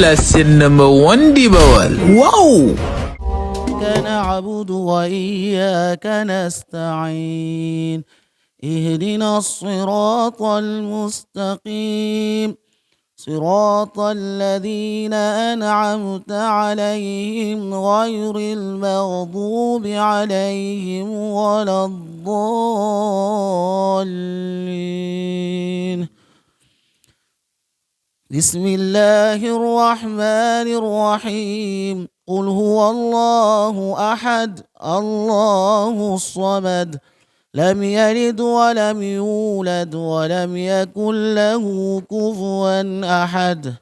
la seen number one di Bawal. Wow! نعبد وإياك نستعين اهدنا الصراط المستقيم صراط الذين أنعمت عليهم غير المغضوب عليهم ولا الضالين. بسم الله الرحمن الرحيم. قل هو الله أحد الله الصمد لم يلد ولم يولد ولم يكن له كفوا أحد.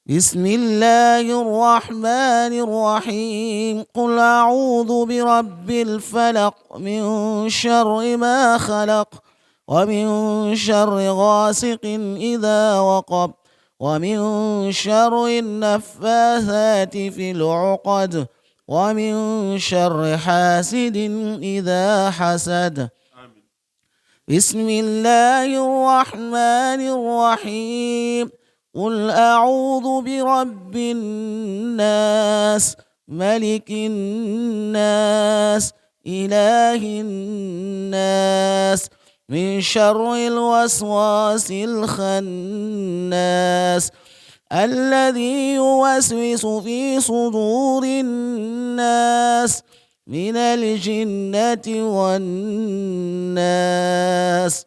بسم الله الرحمن الرحيم. قل أعوذ برب الفلق من شر ما خلق ومن شر غاسق إذا وقب ومن شر النفاثات في العقد ومن شر حاسد إذا حسد. بسم الله الرحمن الرحيم. قل أعوذ برب الناس ملك الناس إله الناس من شر الوسواس الخناس الذي يوسوس في صدور الناس من الجنة والناس.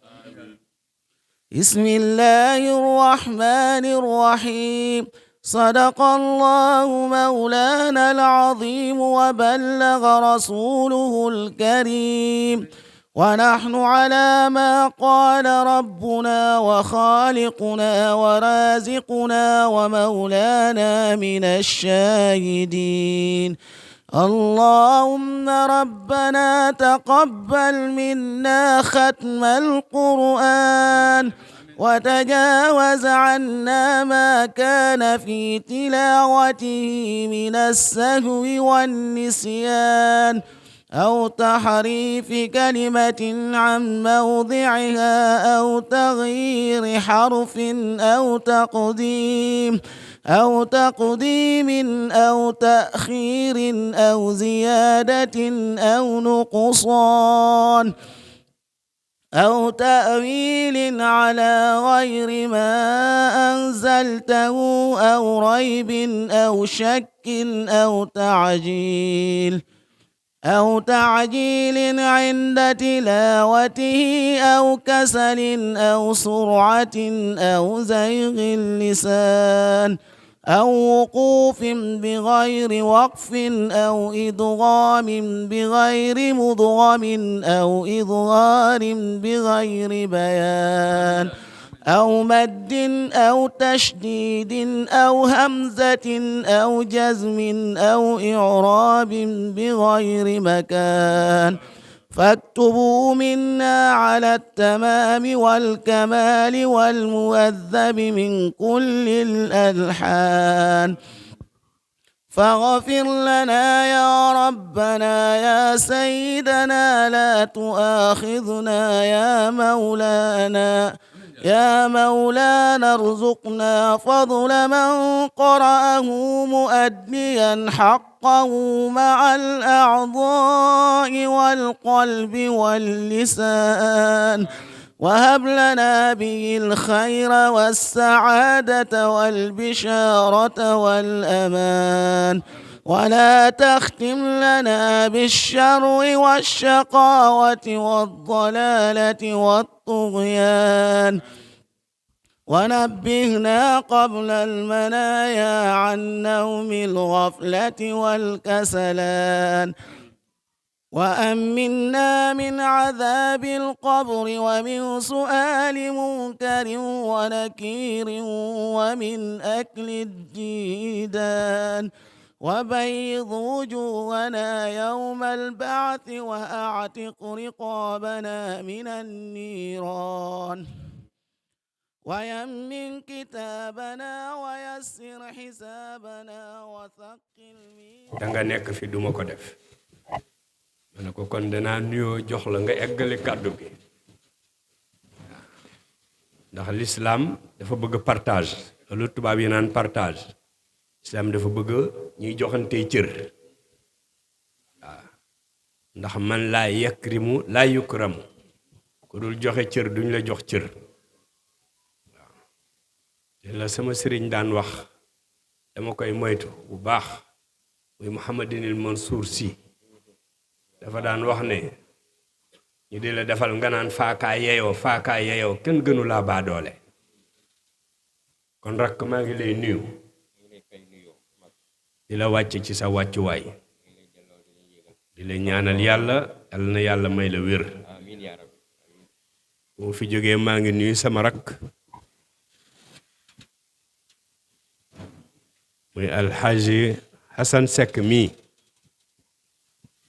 بسم الله الرحمن الرحيم. صدق الله مولانا العظيم وبلغ رسوله الكريم ونحن على ما قال ربنا وخالقنا ورازقنا ومولانا من الشاهدين. اللهم ربنا تقبل منا ختم القرآن وتجاوز عنا ما كان في تلاوته من السهو والنسيان أو تحريف كلمة عن موضعها أو تغيير حرف أو تقديم أو تأخير أو زيادة أو نقصان أو تأويل على غير ما أنزلته أو ريب أو شك أو تعجيل عند تلاوته أو كسل أو سرعة أو زيغ اللسان أو وقوف بغير وقف أو إدغام بغير مدغم أو إظهار بغير بيان أو مد أو تشديد أو همزة أو جزم أو إعراب بغير مكان فاكتبوا منا على التمام والكمال والمؤذب من كل الألحان. فاغفر لنا يا ربنا يا سيدنا لا تؤاخذنا يا مولانا ارزقنا فضل من قرأه مؤديا حقه مع الأعضاء والقلب واللسان وهب لنا به الخير والسعادة والبشارة والأمان ولا تختم لنا بالشر والشقاوة والضلالة والطغيان ونبهنا قبل المنايا عن نوم الغفلة والكسلان وأمنا من عذاب القبر ومن سؤال منكر ونكير ومن أكل الديدان وبيض وجوهنا يوم البعث وأعتق رقابنا من النيران ويمن كتابنا ويسر حسابنا وثقل danga nekk fi duma ko def ma ne ko kon danaa nuyoo jox la nga eggale kàddu bi ndax l'islam dafa bëgg partage loolu tubaab yi naan partage islam dafa bëgg ñuy joxante cër waaw ndax man laa yakrimu laa yukramu ku dul joxe cër duñ la jox cër waaw te la sama sëriñ daan wax dama koy moytu bu baax muy Muhammadinil Mansour Sy dafa daan wax ne ñu di la defal nga naan faakaa yeyoo kenn gënu laa baa doole kon rakk maa ngi lay nuyu di la wàcc ci sa wàccuwaay di la ñaanal yàlla yal na yàlla may la wér bu fi jógee maa ngi nuyu sama rakk muy alxaaji Hassan Seck mii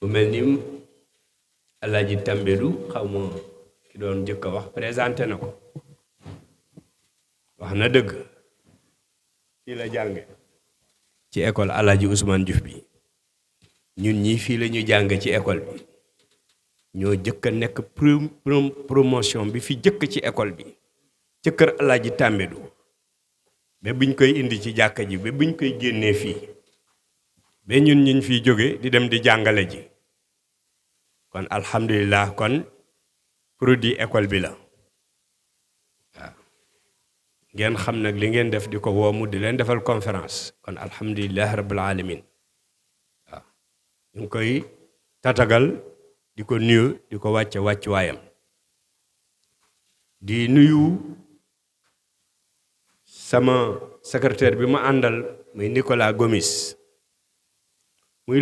bu mel ni alaaji Tambédou xaw ma ki doon jëkk a wax présenté na ko wax na dëgg fii la jànge ci école alaaji Ousmane Diouf bi ñun ñii fii la ñu jàng ci école bi ñoo jëkk a nekk promotion bi fi jëkk ci école bi ci kër alaaji Tambédou ba buñ koy indi ci jàkka ji ba buñ koy génnee fii ba ñun ñiñ fiy jóge di dem di jàngale ji kon alhamdulilah kon produit école bi la waaw ngeen xam nag li ngeen def di ko woomu di leen defal conférence kon alhamdulilah rabbil alamin waaw ñu ngi koy tatagal di ko nuyu di ko wàcce wàccuwaayam di nuyu sama secrétaire bi ma àndal muy Nicolas Gomis muy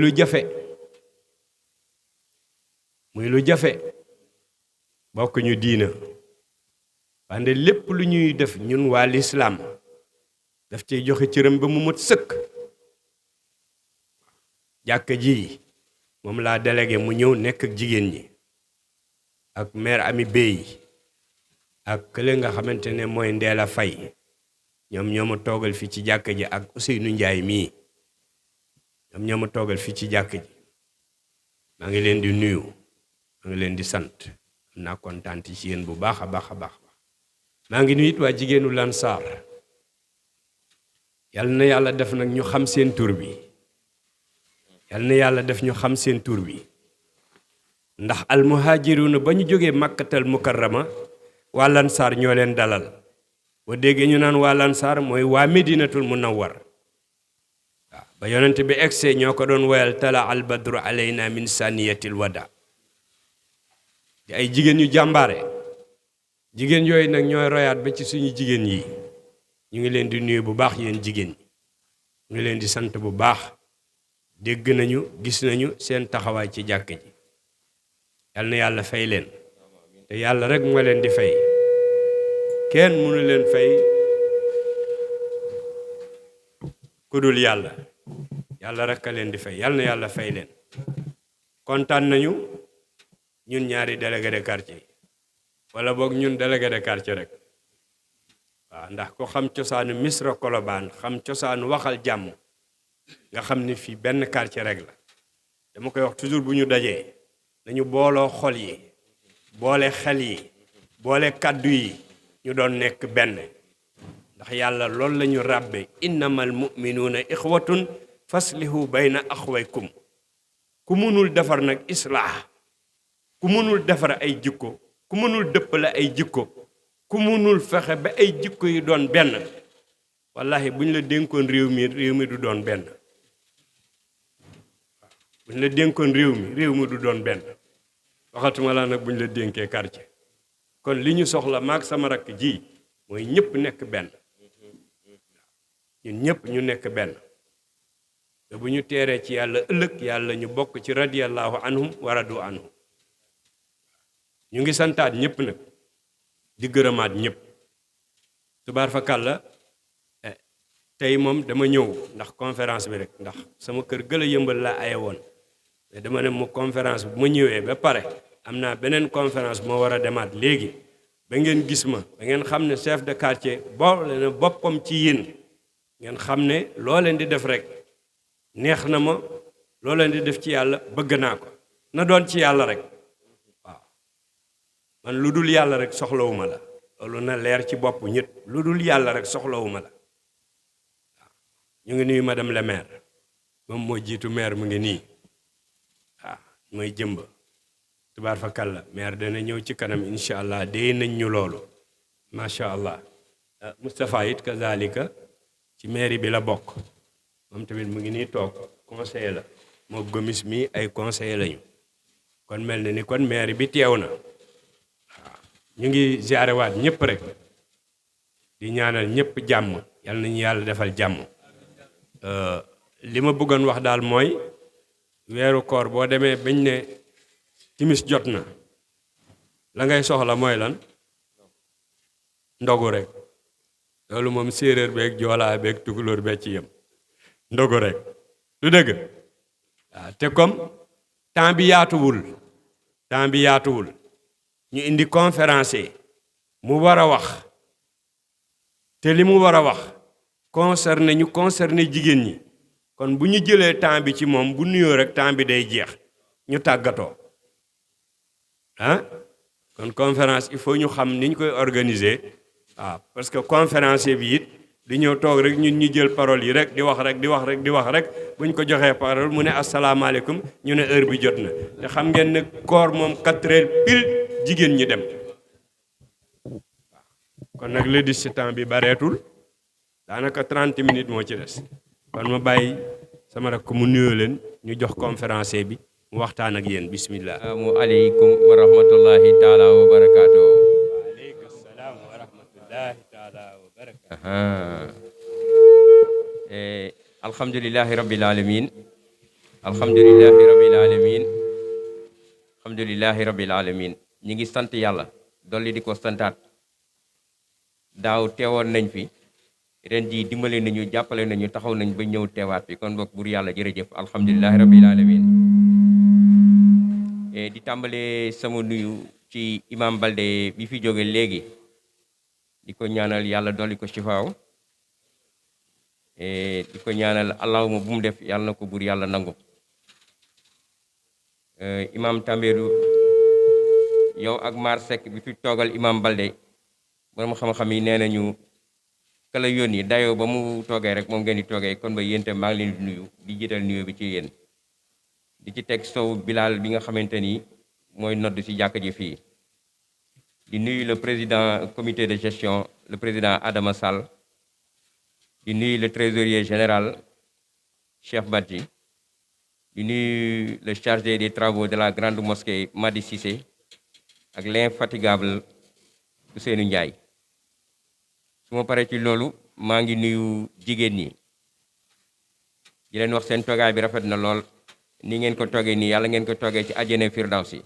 lu jafe bokk ñu diina wante lépp lu ñuy def ñun waa lislaam daf ciy joxe cëram ba mu mat sëkk jàkka ji moom laa délégué mu ñëw nekk ak jigéen ñi ak mère Ami Bey ak kële nga xamante ne mooy Ndeela Fay ñoom ñoo ma toogal fii ci jàkka ji ak Ousseynou Njaay mii ñoom ñoo ma toogal fii ci jàkka ji maa ngi leen di nuyu maa ngi leen di sant am naa kontaan ci yéen bu baax a baax maa ngi nuyu it waa jigéenu Lansar yal na yàlla def nag ñu xam seen tur bi yal na yàlla def ñu xam seen tur bi ndax almuhaajiruuna ba ñu jógee Makkatal Mukarrama waa Lansar ñoo leen dalal boo déggee ñu naan waa Lansar mooy waa Medinatul Munawwar waaw ba yonent bi egsee ñoo ko doon woyal tala al badru alayna min saniyatil wada di ay jigéen yu jàmbaare jigéen yooyu nag ñooy royaat ba ci suñu jigéen yi ñu ngi leen di nuyu bu baax yéen jigéen ñi ñu ngi leen di sant bu baax dégg nañu gis nañu seen taxawaay ci jàkk ji yal na yàlla fay leen te yàlla rek moo leen di fay kenn mënu leen fay ku dul yàlla yàlla rek a leen di fay yal na yàlla fay leen kontaan nañu ñun ñaari délégué de quartier wala boog ñun délégué de quartier rek waaw ndax ko xam cosaanu Misra Colobane xam cosaanu waxal jàmm nga xam ni fii benn quartier rek la dama koy wax toujours bu ñu dajee nañu booloo xol yi boole xel yi boole kàddu yi ñu doon nekk benn ndax yàlla loolu la ñu ràbbe innamal mu'minuuna ixwatun faslihu bayna axwaykum ku mënul defar nag islaax ku mënul defar ay jikko ku mënul dëppale ay jikko ku mënul fexe ba ay jikko yi doon benn wallahi buñ la dénkoon réew mi du doon benn buñ la dénkoon réew mi du doon benn waxatuma la nag buñ la dénkee quartier kon li ñu soxla maag sama rakk ji mooy ñëpp nekk benn ñun ñëpp ñu nekk benn te bu ñu teeree ci yàlla ëllëg yàlla ñu bokk ci radiyallahu anhum wa radu anhum ñu ngi santaat ñëpp nag di gërëmaat ñëpp tubaar fa kàlla tey moom dama ñëw ndax conférence bi rek ndax sama kër gëla yëmbal laa aye woon mais dama ne mu conférence bu ma ñëwee ba pare am naa beneen conférence moo war a demaat léegi ba ngeen gis ma ba ngeen xam ne chef de quartier boole na boppam ci yéen ngeen xam ne loo leen di def rek neex na ma loo leen di def ci yàlla bëgg naa ko na doon ci yàlla rek waaw man lu dul yàlla rek soxlawuma la loolu na leer ci bopp ñett lu dul yàlla rek soxlawuma la waaw ñu ngi nuyu madame la maire moom moo jiitu maire mu ngi nii waaw mooy jëmba tubaar fa kàlla maire dana ñëw ci kanam incha allah dee nañ ñu loolu macha allah Moustapha it kazalika ci mairie bi la bokk moom tamit mu ngi nii toog conseiller la moo gomis mi ay conseiller lañu kon mel na ni kon mairie bi teew na waaw ñu ngi ziarewaat ñëpp rek di ñaanal ñëpp jàmm yal nañu yàlla defal jàmm li ma bëggoon wax daal mooy weeru koor boo demee bañ ne timis jot na la ngay soxla mooy lan ndogu rek loolu moom séeréer beeg joolaa beeg tukulóor beeg ci yem ndogu rek du dëgg waaw te comme temps bi yaatuwul ñu indi conférencier mu war a wax te li mu war a wax concerné jigéen ñi kon bu ñu jëlee temps bi ci moom bu nuyoo rek temps bi day jeex ñu tàggatoo kon conférence il faut ñu xam ni ñu koy organiser waaw parce que conférencier bi it di ñëw toog rek ñun ñu jël parole yi rek di wax rek bu ñu ko joxee parole mu ne asalaamaaleykum ñu ne heure bi jot na te xam ngeen ne koor moom 4 heures pile jigéen ñi dem kon nag le dis ci temps bi bareetul daanaka 30 minutes moo ci des kon ma bàyyi sama rakk mu nuyoo leen ñu jox conférencier bi mu waxtaan ak yéen bismillah. Assalamu aleykum wa rahmatullahi taala wa barakaatu. Waaleykum salaam wa rahmatullahi taala wa barakaatu. Alhamdulillahi rabbil alamin. Alhamdulillahi rabbil alamin. Alhamdulillahi rabbil alamin. ñi ngi sant yàlla dolli di ko santaat daaw teewoon nañ fi ren jii dimbale nañu jàppale nañu taxaw nañ ba ñëw teewaat fi kon boog buur yàlla jërëjëf alhamdulillahi rabbil alamin. di tàmbalee sama nuyu ci imam Balde bi fi jóge léegi di ko ñaanal yàlla dolli ko shifaaw di ko ñaanal allahuma bu mu def yàlla na ko buur yàlla nangu. imam Tambédou yow ak Mar Seck bi fi toogal imam Balde borom xam-xam yi nee nañu kala yónni dayoo ba mu toogee rek moom ngeen di toogee kon ba yéen maa ngi leen di nuyu di jiital nuyu bi ci yéen di ci teg sow Bilal bi nga xamante ni mooy nodd ci jàkk ji fii di nuyu le président comité de gestion le président Adama Sall di nuyu le trésorier général Cheikh Badji di nuyu le chargé des travaux de la grande mosquée Madi Cissé ak l'infatigable Ousseynou Ndiaye su ma paree ci loolu maa ngi nuyu jigéen ñi di leen wax seen toogaay bi rafet na lool ni ngeen ko toogee nii yàlla ngeen ko toogee ci àjjana firdawsi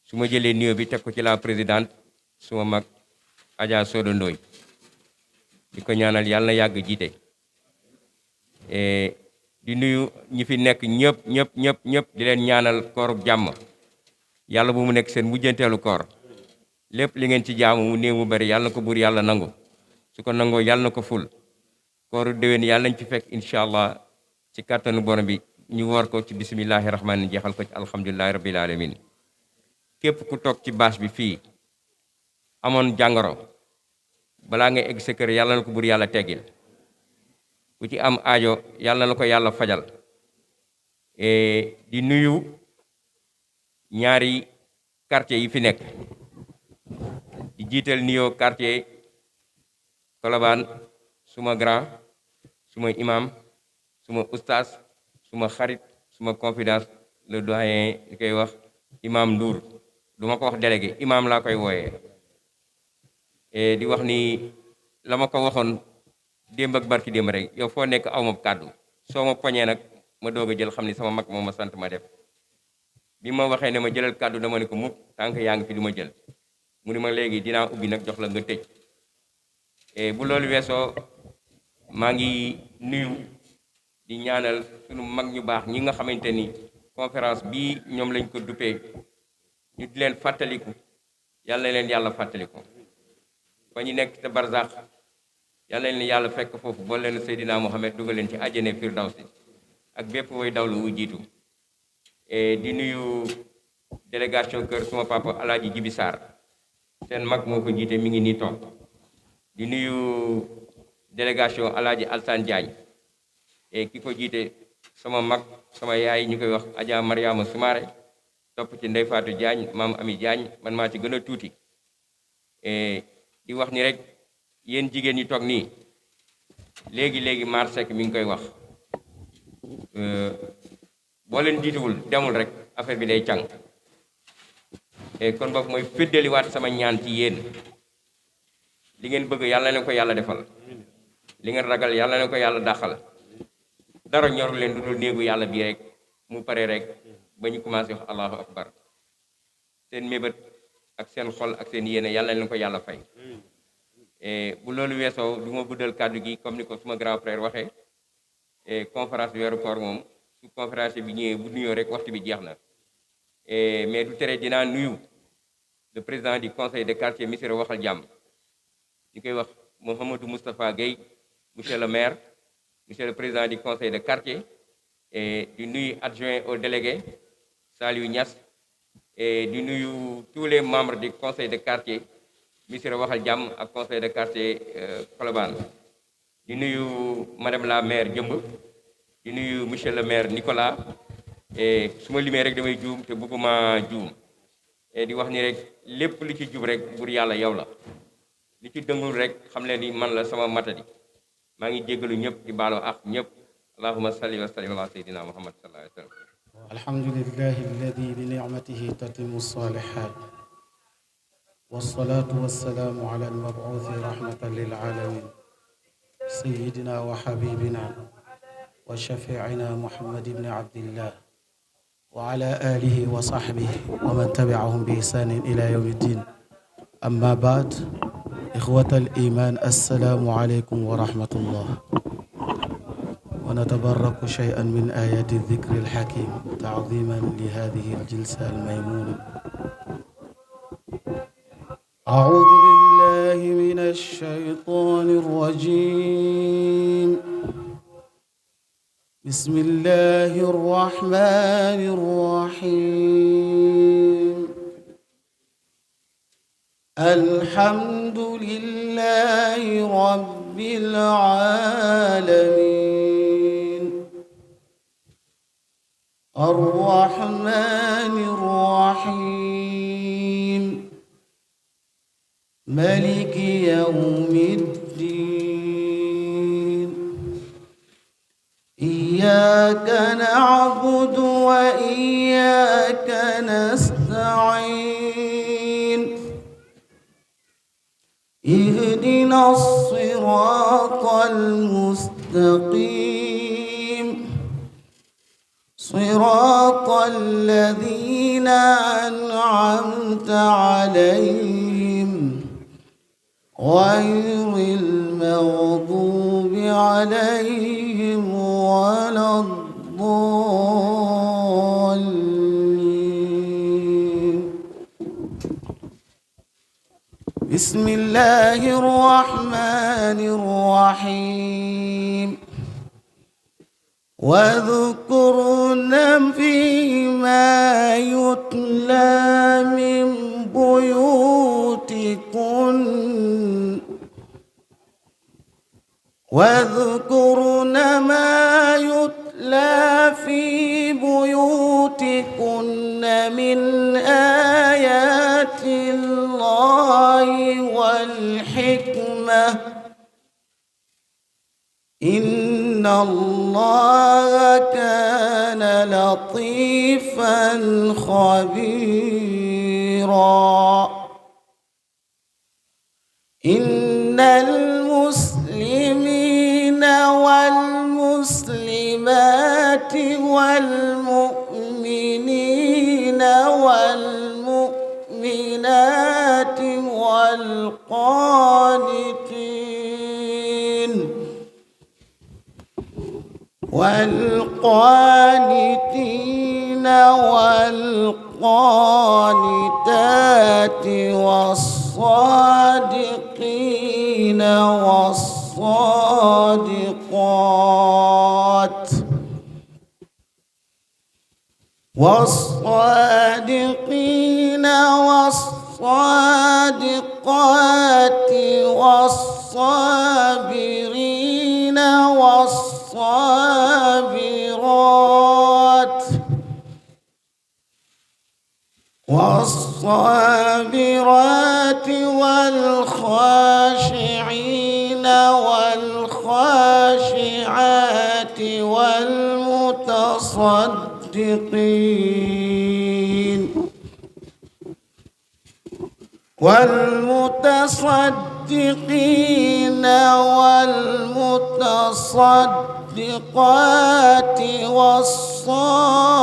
su ma jëlee nuyoo bi teg ko ci la présidente suma mag Adja Sodo Ndoy di ko ñaanal yàlla na yàgg jiite di nuyu ñi fi nekk ñëpp di leen ñaanal koorub jàmm yàlla bu mu nekk seen mujjanteelu koor lépp li ngeen ci jaamu mu néew mu bari yàlla na ko buur yàlla nangu su ko nangoo yàlla na ko ful kooru déwén yàlla nañ ci fekk incha allah ci kàttanu borom bi ñu war ko ci bisimillahi rahmaani jeexal ko ci alhamdulilahi rabbil alamin képp ku toog ci bâche bi fii amoon jàngoro balaa ngay egg sa kër yàlla na ko buur yàlla teggil ku ci am aajo yàlla na ko yàlla fajal di nuyu ñaari quartier yi fi nekk di jiital nuyoo quartier Colobane suma grand suma imam suma oustaz suma xarit suma confidence le doyen li koy wax imam Ndour du ma ko wax délégué imam laa koy wooyee di wax ni la ma ko waxoon démb ak barki démb rek yow foo nekk aw ma kàddu soo ma poñee nag ma doog a jël xam ni sama mag moo ma sant ma def bi ma waxee ne ma jëlal kàddu dama ne ko mukk tànk yaa ngi fi du ma jël mu ni ma léegi dinaa ubbi nag jox la nga tëj bu loolu weesoo maa ngi nuyu di ñaanal sunu mag ñu baax ñi nga xamante ni conférence bii ñoom lañ ko duppee ñu di leen fàttaliku yàlla na leen yàlla fàttaliku fa ñu nekk te barzax yàlla na leen yàlla fekk foofu boo leen Seydina Mohamed dugal leen ci àjjana firdawsi ak bépp way dawlu wu jiitu di nuyu délégation kër suma papa Alaaji Jibi Sarr seen mag moo ko jiite mi ngi nii toog di nuyu délégation Alaaji Alsane Diagne et ki ko jiite sama mag sama yaay ñu koy wax Adja Mariama Soumaré topp ci Ndey Fatou Diagne maam Ami Diagne man maa ci gën a tuuti et di wax ni rek yéen jigéen ñi toog nii léegi Mar Seck mi ngi koy wax boo leen jiituwul demul rek affaire bi day càng et kon boog mooy féddaliwaat sama ñaan ci yéen li ngeen bëgg yàlla na ko yàlla defal li ngeen ragal yàlla na ko yàlla dàqal dara ñorul leen du dul néegu yàlla bii rek mu pare rek ba ñu commencé wax allahu akbar seen mébét ak seen xol ak seen yéene yàlla na ko yàlla fay bu loolu weesoo du ma guddal kàddu gi comme ni ko suma grand frère waxee conférence bi weeru koor moom su conférence bi ñëwee bu nuyoo rek waxtu bi jeex na mais du tere dinaa nuyu le président du conseil de quartier Missirah Waxal Jàmm ñu koy wax Mouhamadou Moustapha Gueye monsieur le maire monsieur le président du conseil de quartier et di nuyu adjoint au délégué Saliou Niass et di nuyu tous les membres du conseil de quartier Missirah Waxal Jàmm ak conseil de quartier Colobane di nuyu madame la maire Jëmb di nuyu monsieur le maire Nicolas et su ma limee rek damay juum te bëgguma juum et di wax ni rek lépp li ci jub rek buur yàlla yow la li ci dëngul rek xam leen ni man la sama matadi maa ngi jéggalu ñëpp di baaloo ak ñëpp allahumma salli wa sallim ala sayyidina muhammad sallallahu alayhi wa sallam alhamdulillahi alladi bi ni'matihi tatimu salihat wassalatu wassalamu ala almabuthi rahmatan lil alamin sayyidina wa habibina wa shafi'ina muhammad ibn abdillah wa ala alihi wa sahbihi wa man tabi'ahum bi ihsanin ila yawmi ddin amma ba'd إخوة الإيمان السلام عليكم ورحمة الله ونتبرك شيئا من آيات الذكر الحكيم تعظيما لهذه الجلسة الميمونة أعوذ بالله من الشيطان الرجيم بسم الله الرحمن الرحيم الحمد لله رب العالمين الرحمن الرحيم ملك يوم الدين إياك نعبد وإياك نستعين اهدنا الصراط المستقيم صراط الذين أنعمت عليهم غير المغضوب عليهم ولا الضالين بسم الله الرحمن الرحيم واذكرن فيما يتلى من بيوتكن واذكرن ما يتلى في بيوتكن من آيات الله والحكمة إن الله كان لطيفا خبيرا إن المسلمين والمسلمات والمؤمنين والمؤمنات والقانتين والقانتات والصادقين والصادقات والصادقين والصادقات والصابرين والصابرات والخاشعين والخاشعات والمتصدقين والمتصدقات والصائمين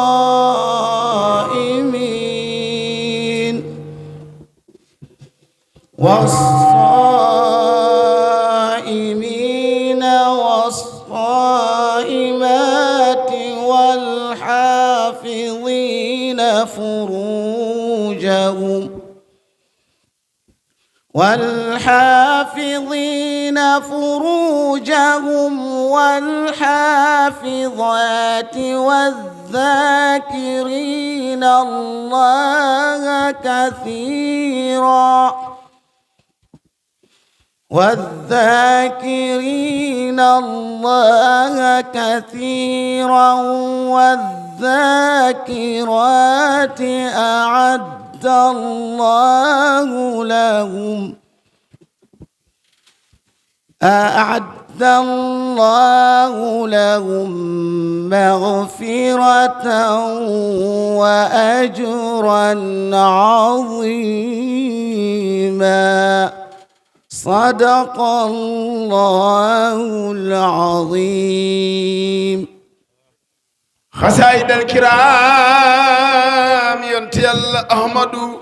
والصائمات والحافظين فروجهم والحافظات والذاكرين الله كثيرا والذاكرات أعد الله لهم مغفرة وأجرا عظيما صدق الله العظيم. خسائد الكرام ينتي أحمد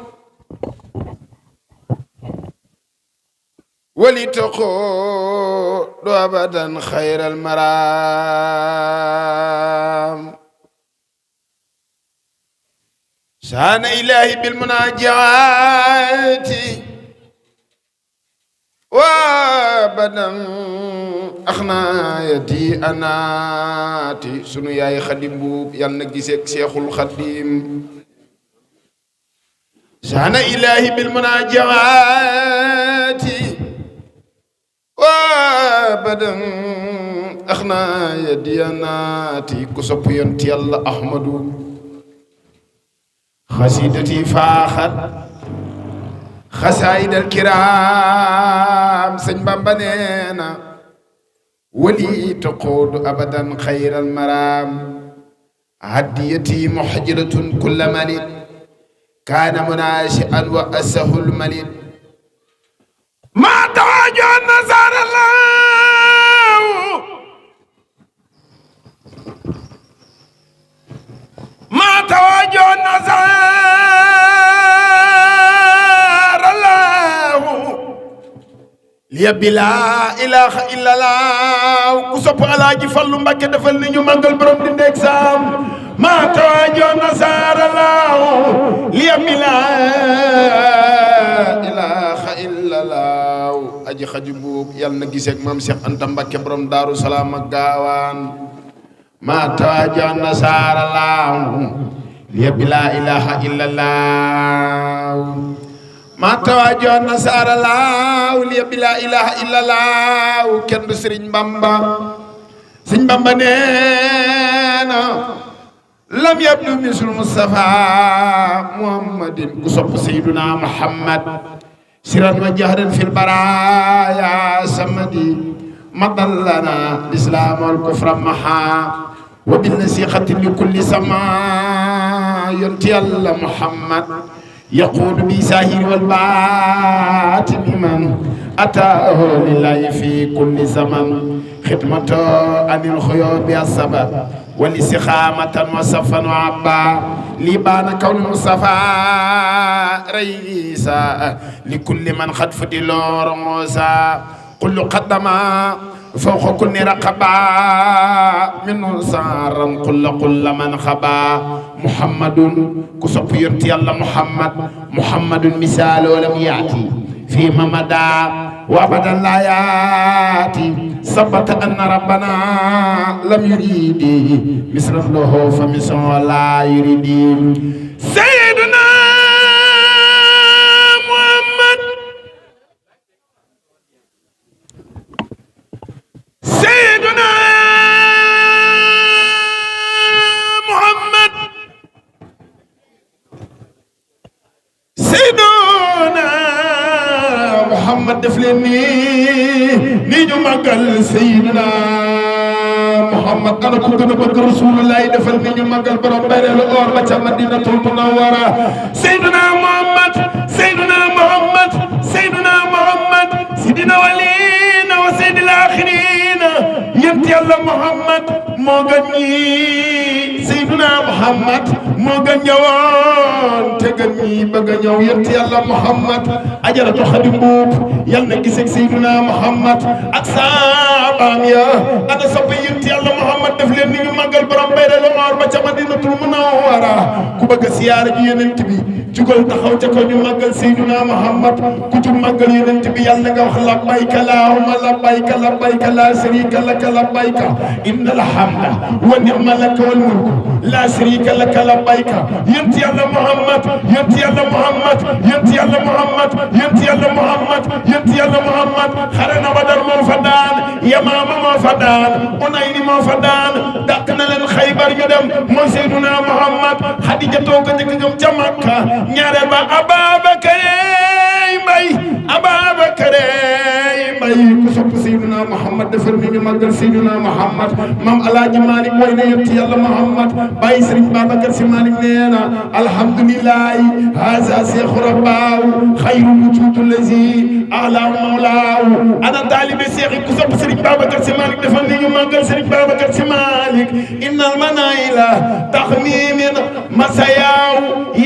ولتقود أبدا خير المرام سان إلهي بالمناجات وابدا أخنا يدي أناتي سنو ياي خديم بوب يالنا جيسيك شيخ الخديم سان إلهي بالمناجات وابدا أخنا يدي أناتي كسب ينتي الله أحمد خسيدتي فاخر خسائد الكرام سن بامبانينا ولي تقود أبدا خير المرام هديتي محجرة كل ملك كان مناشئا وأسه الملك ما تواجه النصار الله ما تواجه النصار الله لي بلا إله إلا الله كسب على جفل مبكي دفل نيو مانغل بروم دي نيكسام ما تواجه النصار الله لي بلا إله إلا الله aji xajibu yàlla na gisee ak maam Cheikh Anta Mbakke borom Daaru Salaam ak gaawaan ma tawaja nasara laahu li la ilaha illa allah ma tawaja nasara laahu li la ilaha illa allah kenn du Sëriñ Bamba neena lam yabdu misul Mustafa Muhammadin ku sopp Sayyiduna Muhammad سرا وجهرا في البرايا سمدي مضلنا الإسلام والكفر محا وبالنسيخة لكل سماء ينتي الله محمد يقول بساهر والباطن من أتاه لله في كل زمن خدمته عن الخيوب السبب والاستقامة وصفا وعبا لبان كون مصطفى رئيسا لكل من قد فضل رموسا كل قدم فوق كل رقبة من سارا كل من خبا محمد كسب يرتي الله محمد مثال ولم يأتي فيما مدى وابدا لا ياتي ثبت ان ربنا لم يريد مثل له فمثل لا يريد سيدنا محمد سيدنا محمد Muhammad def leen nii ñu màggal Seydina Muhammad ana ko gën a bëgg Rasulullahi defal ni ñu màggal borom bayreelu or ba ca Madinatul Munawwara Seydina Muhammad Seydina Muhammad Seydina Muhammad sidina walina wa sayyidil akhirina yent Yàlla Muhammad moo gën ñi Seydina Muhammad moo gën ñëwoon te gën ñi bëgg a ñëw yent Yàlla Muhammad ajaratu Xadi Mbuub yal na gisee Seydina Muhammad ak saabaam ya ana soppi yent Yàlla Muhammad def leen ni ñu màggal borom bayreelu or ba ca Madinatul Munawwara ku bëgg a siyaare ji yonent bi jugal taxaw ca ko ñu màggal Seydina Muhammad ku jug màggal yonent bi yàlla nga wax labbayka allahumma labbayka labbayka la sharika laka labbayka innal hamda wa ni'ma laka wal mulku la sharika laka labbayka yent Yàlla Muhammad yent Yàlla Muhammad yent Yàlla Muhammad yent Yàlla Muhammad yent Yàlla Muhammad xare na Badar moo fa daan Yamaama moo fa daan Unayni moo fa daan dàq na leen Xaybar ñu dem mooy Seydina Muhammad Xadija toog a njëkk gëm ca Makka ñaareel ba Ababakar Mbay Ababakar Mbay ku sopp Seydina Muhammad defal ni ñu màggal Seydina Muhammad maam Alaaji Malik mooy ne yent Yàlla Muhammad bàyyi Sëriñ Babacar Si Malik nee na alhamdulillahi haza seexu rabbaaw xayrul wujuudi lazi alaa mawlaaw ana taalibe seex yi ku sopp Sëriñ Babacar Si Malik defal ni ñu màggal Sëriñ Babacar Si Malik innal manaila taxmimin masayaaw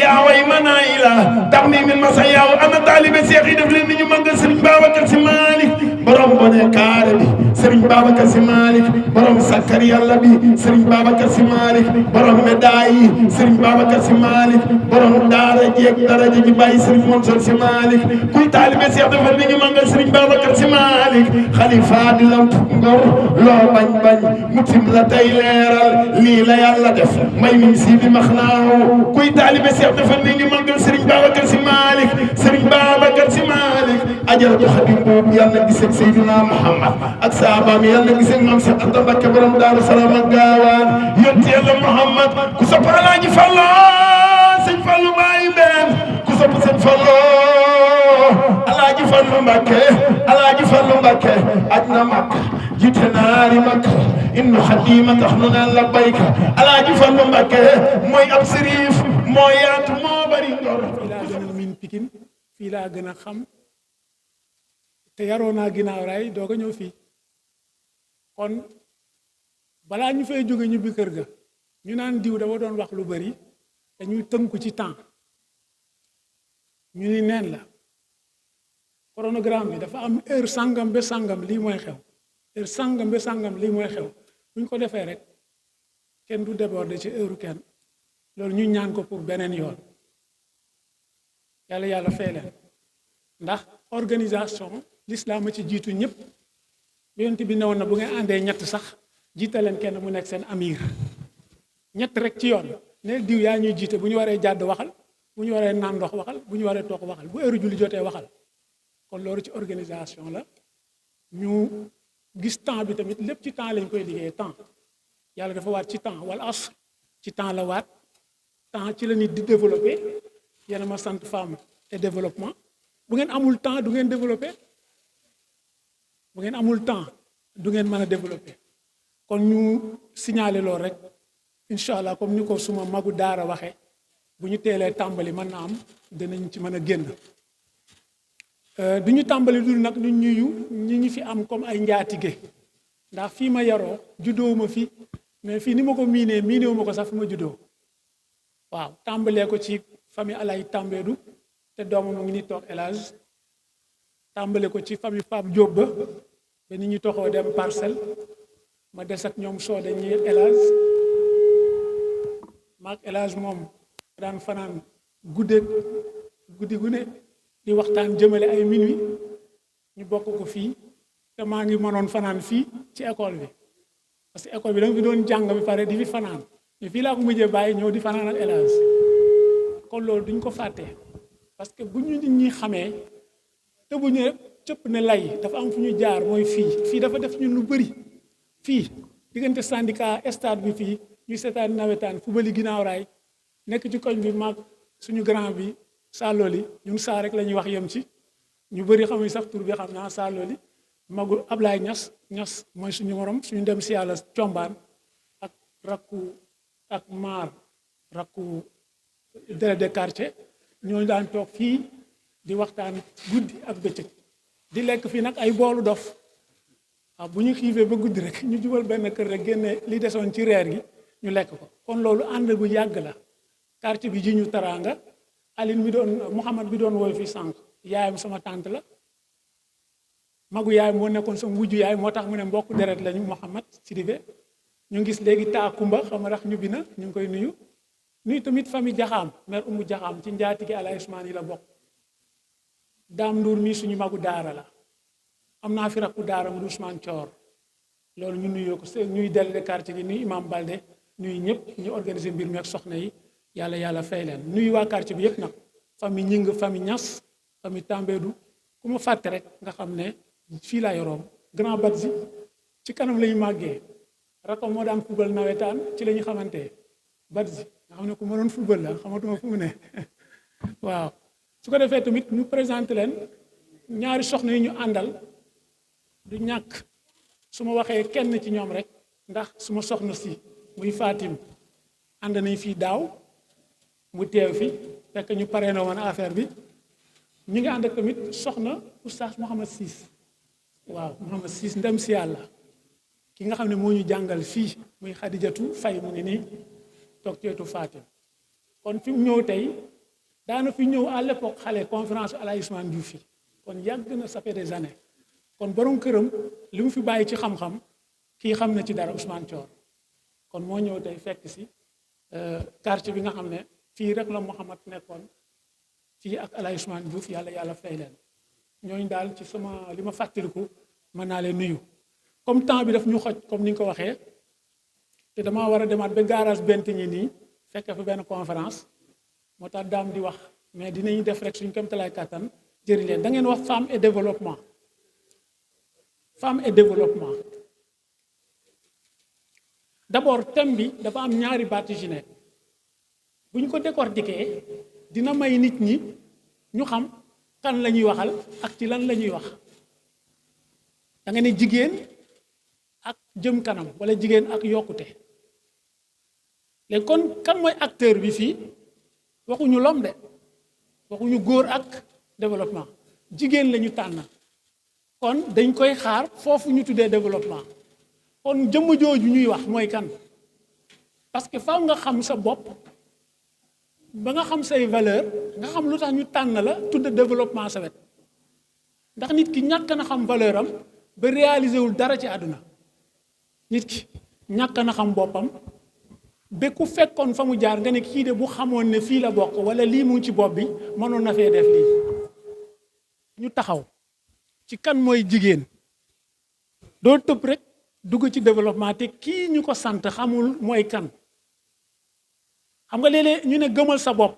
yaa way manaila taxmimin masayaaw ana taalibe seex yi def leen ni ñu màggal Sëriñ Babacar Si Malik borom bone kaare bi Sëriñ Babacar Si Malik borom sakkar yàlla bi Sëriñ Babacar Si Malik borom médaille yi Sëriñ Babacar Si Malik borom daara jeeg daraja ji bàyyi Sëriñ Mansour Si Malik kuy taalibe seex defal ni ñu màggal Sëriñ Babacar Si Malik xalifa di lamp ngor loo bañ bañ mutim la tey leeral lii la yàlla def may min si di max naaw kuy taalibe seex defal ni ñu màggal Sëriñ Babacar Si Malik Sëriñ Babacar Si Malik ajaratu Xadi Mbuub yàlla gisee Seydina Muhammad ak saabaam yàlla gisee maam Seex Anta Mbakke borom Daaru Salaam ak Gaawaan yonent Yàlla Muhammad ku sopp Alaaji Fallu sëñ Fallu bàyyi benn ku sopp sëñ Fallu Alaaji Fallu Mbakke Alaaji Fallu Mbakke aj na Makka jiite naari Makka innu xadima tax nu naan labbayka Alaaji Fallu Mbakke mooy ab sëriif moo yaatu moo bari ngor fii laa gën a miin Pikin fii laa gën a xam te yaroo naa ginnaaw raay doog a ñëw fii kon balaa ñu fay jóge ñibbi kër ga ñu naan diw dafa doon wax lu bari dañuy tënku ci temps ñu ni neen la chronogramme bi dafa am heure sangam ba sangam lii mooy xew heure sangam ba sangam lii mooy xew bu ñu ko defee rek kenn du déborder ci heure kenn loolu ñu ñaan ko pour beneen yoon yàlla fay leen ndax organisation l'islam a ci jiitu ñëpp yonent bi newoon na bu ngeen àndee ñett sax jiite leen kenn mu nekk seen amir ñett rek ci yoon ne diw yaa ñuy jiite bu ñu waree jàdd waxal bu ñu waree naan ndox waxal bu ñu waree toog waxal bu heure julli jotee waxal kon loolu ci organisation la ñu gis temps bi tamit lépp ci temps lañ koy liggéeyee temps yàlla dafa waat ci temps wala asr ci temps la waat temps ci la nit di développé yéen a ma sant femme et développement bu ngeen amul temps du ngeen développé bu ngeen amul temps du ngeen mën a développé kon ñu signaler loolu rek incha allah comme ni ko suma magu daara waxee bu ñu teelee tàmbali mën na am dinañ ci mën a génn du ñu tàmbali dul nag ñu ñuyu ñi ñu fi am comme ay njaatige ndax fii ma yaroo juddoo ma fi mais fii ni ma ko miinewu ma ko sax fi ma juddoo waaw tàmbalee ko ci famille Alay Tambédou te doomam mu ngi ni toog El Hadj tàmbale ko ci famille Pape Diop ba ni ñu toxoo dem Parcelles ma des ak ñoom soode ñi El Hadj maag El Hadj moom daan fanaan guddi gu ne di waxtaan jëmale ay minuit ñu bokk ko fii te maa ngi mënoon fanaan fii ci école bi parce que école bi danga fi doon jàng bi pare di fi fanaan mais fii laa ko mujjee bàyyi ñëw di fanaan ak El Hadj kon loolu duñ ko fàtte parce que bu ñu nit ñi xamee te bu ñu cëpp ne lay dafa am fu ñu jaar mooy fii dafa def ñun lu bëri fii diggante syndicat stade bi fii ñu seetaan nawetaan fubali ginnaaw raay nekk ci koñ bi maag suñu grand bi sàllooli ñun saa rek la ñuy wax yem ci ñu bëri xamuñ sax tur bi xam naa Saaloli magu Ablaye Ñas mooy suñu morom suñu dem si yàlla combaan ak rakku ak maar rakku délégué de quartier ñooñu daan toog fii di waxtaan guddi ak bëccëg di lekk fii nag ay boolu dof waaw bu ñu xiifee ba guddi rek ñu jubal benn kër rek génne li desoon ci reer gi ñu lekk ko kon loolu ànd bu yàgg la quartier bi ji ñu taraanga Aline mi doon Mouhamad bi doon woy fii sànq yaayam sama tante la magu yaay moo nekkoon sama wujju yaay moo tax mu ne mbokk deret lañu Mouhamad Sidibé ñu gis léegi taa Kumba xam nga ñu bi na ñu ngi koy nuyu tamit famille Jaxaam mère Umu Jaxaam ci njaatige Alaay Usmaan yi la bokk Daam Nduur mi suñu magu daara la am naa fi rakku daara mu du Ousmane Thior loolu ñu nuyoo ko ñuy délégué quartier gi nuyu Imam Balde nuyu ñëpp ñu organiser mbir mi ak soxna yi yàlla fay leen nuyu waa quartier bi yëpp nag famille Ñing famille Ñas famille Tambédou ku ma fàtte rek nga xam ne fii laa yoroom grand Badji ci kanam la ñu màggee rakam moo daan football nawetaan ci la ñu xamante Badji nga xam ne ku mënoon football la xamatuma fu mu ne waaw su ko defee tamit ñu présenté leen ñaari soxna yi ñu àndal du ñàkk su ma waxee kenn ci ñoom rek ndax su ma soxna si muy Fatim ànd nañ fii daaw mu teew fi fekk ñu paree na woon affaire bi ñu ngi ànd ak tamit soxna oustaz Mouhamad Siis waaw Mouhamad Siis ndem si yàlla ki nga xam ne moo ñu jàngal fii muy Xadijatu Fay mu ngi nii toog ci wetu Fatim kon fi mu ñëw tey daana fi ñëw à l'époque xale conférence Alaay Usmaan Juuf fi kon yàgg na ça fait des années kon borom këram li mu fi bàyyi ci xam-xam kii xam na ci dara Ousmane Thior kon moo ñëw tey fekk si quartier bi nga xam ne fii rek la Mouhamad nekkoon fii ak Alaay Usmaan Juuf yàlla fay leen ñooñu daal ci sama li ma fàttaliku mën naa leen nuyu comme temps bi daf ñu xoj comme ni nga ko waxee te damaa war a demaat ba garage bent ñi nii fekk fa benn conférence moo tax daam di wax mais dinañu def rek suñu kéemtalaay kàttan jëriñ leen da ngeen wax femme et développement d'abord thème bi dafa am ñaari baat yu ci nekk bu ñu ko décortiquer dina may nit ñi ñu xam kan la ñuy waxal ak ci lan la ñuy wax da nga ne jigéen ak jëm kanam wala jigéen ak yokkute léegi kon kan mooy acteur bi fii waxuñu lom de waxuñu góor ak développement jigéen la ñu tànn kon dañ koy xaar foofu ñu tuddee développement kon jëmm jooju ñuy wax mooy kan parce que faaw nga xam sa bopp ba nga xam say valeur nga xam lu tax ñu tànn la tudd développement sa wet ndax nit ki ñàkk na xam valeur am ba réaliser wul dara ci àdduna nit ki ñàkk na xam boppam ba ku fekkoon fa mu jaar nga ne kii de bu xamoon ne fii la bokk wala lii mu ngi ci bopp bi mënoon na fee def lii ñu taxaw ci kan mooy jigéen doo tëb rek dugg ci développement te kii ñu ko sant xamul mooy kan xam nga léeg-léeg ñu ne gëmal sa bopp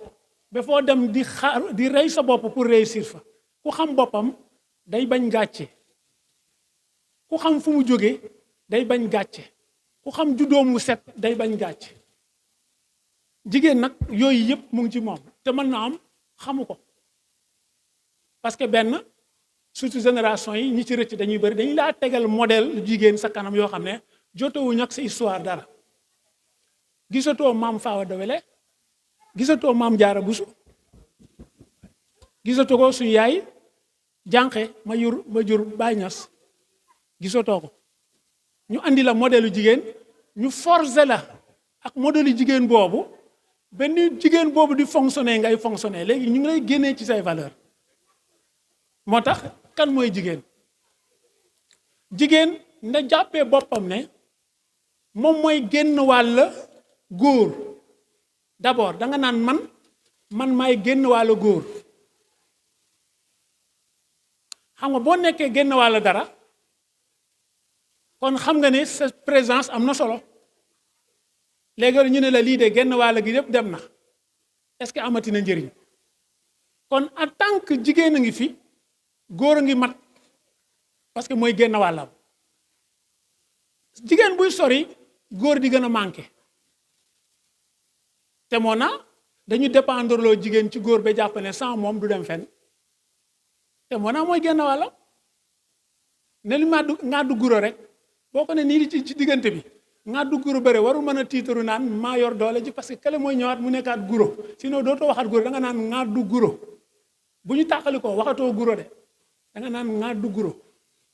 ba foo dem di xaar di rey sa bopp pour réussir fa ku xam boppam day bañ gàcce ku xam fu mu jóge day bañ gàcce ku xam juddoom mu set day bañ gàcce jigéen nag yooyu yëpp mu ngi ci moom te mën na am xamu ko parce que benn surtout génération yi ñi ci rëcc dañuy bëri dañuy laa tegal modèle jigéen sa kanam yoo xam ne jotewuñu ak sa histoire dara gisatoo maam Faawa Dawele gisatoo maam Jaara Busu gisatoo ko suñu yaay jànqe ma jur Baay Ñas gisatoo ko ñu andi la modèle jigéen ñu forcer la ak modèle jigéen boobu benn jigéen boobu di fonctionner ngay fonctionner léegi ñu ngi lay génnee ci say valeur moo tax kan mooy jigéen nda jàppee boppam ne moom mooy génn wàll góor d'abord da nga naan man maay génn wàll góor xam nga boo nekkee génn wàll dara kon xam nga ne sa présence am na solo léegi ñu ne la lii de génn wàll gi yëpp dem na est-ce que amati na njëriñ kon en tant que jigéen a ngi fi góor a ngi mat parce que mooy génn wàllam jigéen buy sori góor di gën a manqué te moo na dañu dépendre loo jigéen ci góor ba jàpp ne sans moom du dem fenn te moo naa mooy genn wàllam ne li ŋàddu guro rek boo ko ne nii ci diggante bi ŋàddu guro bëre warul mën a tiitaru naan maa yor doole ji parce que kële mooy ñëwaat mu nekkaat guro sinon dootoo waxaat guro da nga naan ŋàddu guro bu ñu tàqali ko waxatoo guro de da nga naan ŋàddu guro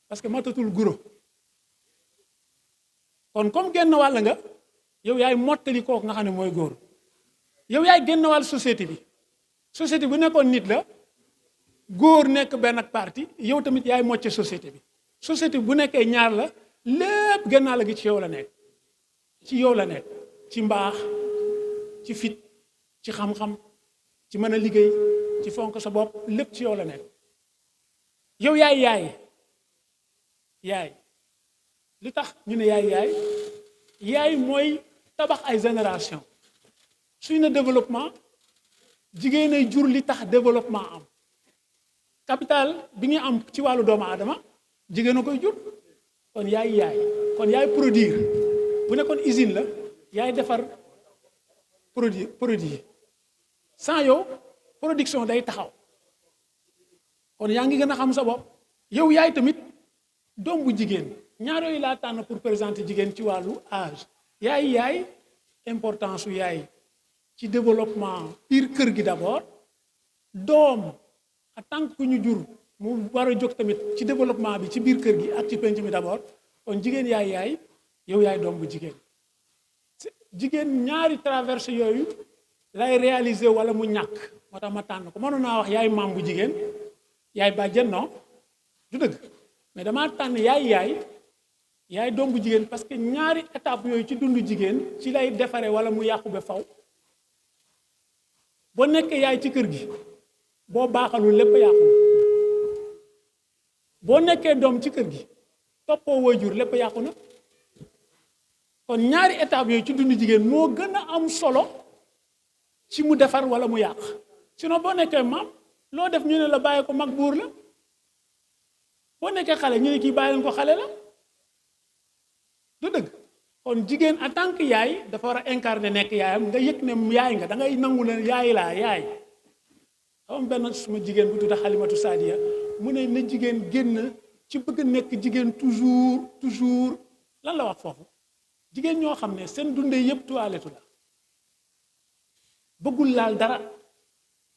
parce que matatul guro kon comme genn wàll nga yow yaay mottali kooku nga xam ne mooy góor yow yaay genn wàll société bi société bu nekkoon nit la góor nekk benn ak parti yow tamit yaay mocce société bi société bu nekkee ñaar la lépp gennaa la gi ci yow la nekk ci yow la nekk ci mbaax ci fit ci xam-xam ci mën a liggéey ci fonk sa bopp lépp ci yow la nekk yow yaay li tax ñu ne yaay mooy tabax ay génération suy na développement jigéen ay jur li tax développement am capital bi nga am ci wàllu doomu aadama jigéen a koy jur kon yaay produire bu nekkoon usine la yaay defar produit sans yow production day taxaw kon yaa ngi gën a xam sa bopp yow yaay tamit doom bu jigéen ñaar yooyu laa tànn pour présenter jigéen ci wàllu âge yaay importance su yaay ci développement biir kër gi d'abord doom en tant que ñu jur mu war a jóg tamit ci développement bi ci biir kër gi ak ci penc mi d'abord kon jigéen yaay yow yaay doom bu jigéen ñaari traversé yooyu lay réaliser wala mu ñàkk moo tax ma tànn ko mënoon naa wax yaay maam bu jigéen yaay bàjjen non du dëgg mais damaa tànn yaay doom bu jigéen parce que ñaari étape yooyu ci dundu jigéen ci lay defaree wala mu yàqu ba faw boo nekkee yaay ci kër gi boo baaxalul lépp yàqu na boo nekkee doom ci kër gi toppoo waajur lépp yàqu na kon ñaari étape yooyu ci dundu jigéen moo gën a am solo ci mu defar wala mu yàq sinon boo nekkee maam loo def ñu ne la bàyyi ko mag buur la boo nekkee xale ñu ne kii bàyyi leen ko xale la du dëgg kon jigéen en tant que yaay dafa war a incarner nekk yaayam nga yëg ne yaay nga da ngay nangu leen yaay laa yaay am benn suma jigéen bu tudd Xalimatu Saadiya mu ne na jigéen génn ci bëgg nekk jigéen toujours lan la wax foofu jigéen ñoo xam ne seen dundee yëpp toilette la bëggul laal dara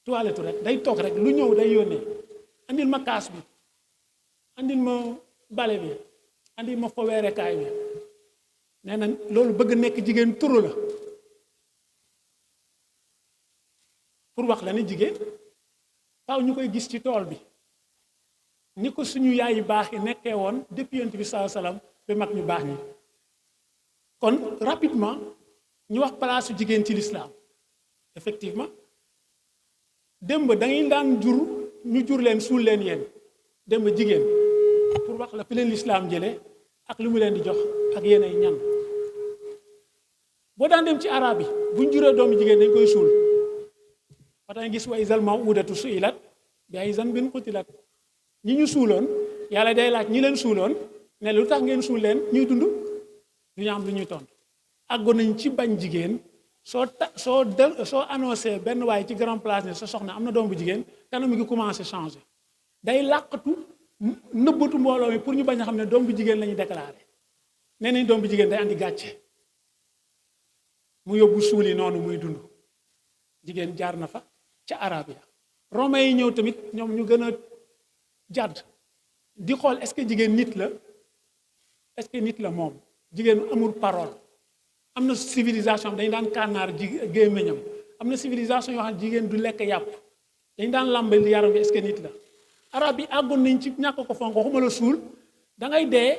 toilette rek day toog rek lu ñëw day yónnee andil ma kaas bi andil ma bale bi andil ma foweerekaay bi nee na loolu bëgg nekk jigéen turu la pour wax la ne jigéen faaw ñu koy gis ci tool bi ni ko suñu yaay yu baax yi nekkee woon depuis Yonent bi sallallahu alayhi wasallam ba mag ñu baax ñi kon rapidement ñu wax place su jigéen ci l'islam effectivement démb da ngay daan ñu jur leen suul leen yéen démb jigéen pour wax la fi leen l'islam jëlee ak li mu leen di jox ak yéen ay ñan boo daan dem ci arab yi buñ juree doomu jigéen dañ koy suul ba tax gis wa izal maw'udatu su'ilat bi ayyi zanbin qutilat ñi ñu suuloon yàlla day laaj ñi leen suuloon ne lu tax ngeen suul leen ñuy dund du ñu am lu ñuy tontu àggoon nañ ci bañ jigéen soo annoncé benn waay ci grand place ne sa soxna am na doom bu jigéen kanam mi ngi commencé changer day làqatu nëbbatu mbooloo mi pour ñu bañ a xam ne doom bu jigéen la ñuy déclaré nee nañ doom bu jigéen day andi gàcce mu yóbbu suul yi noonu muy dund jigéen jaar na fa ca arab ya romain yi ñëw tamit ñoom ñu gën a jàdd di xool est-ce que jigéen nit la est-ce que nit la moom jigéen amul parole am na civilisation dañ daan kànnaar gémmiñam am na civilisation yoo xam ne jigéen du lekk yàpp dañ daan làmbal yaram bi est-ce que nit la arab yi àggoon nañ ci ñàkk ko fonk waxuma la suul da ngay dee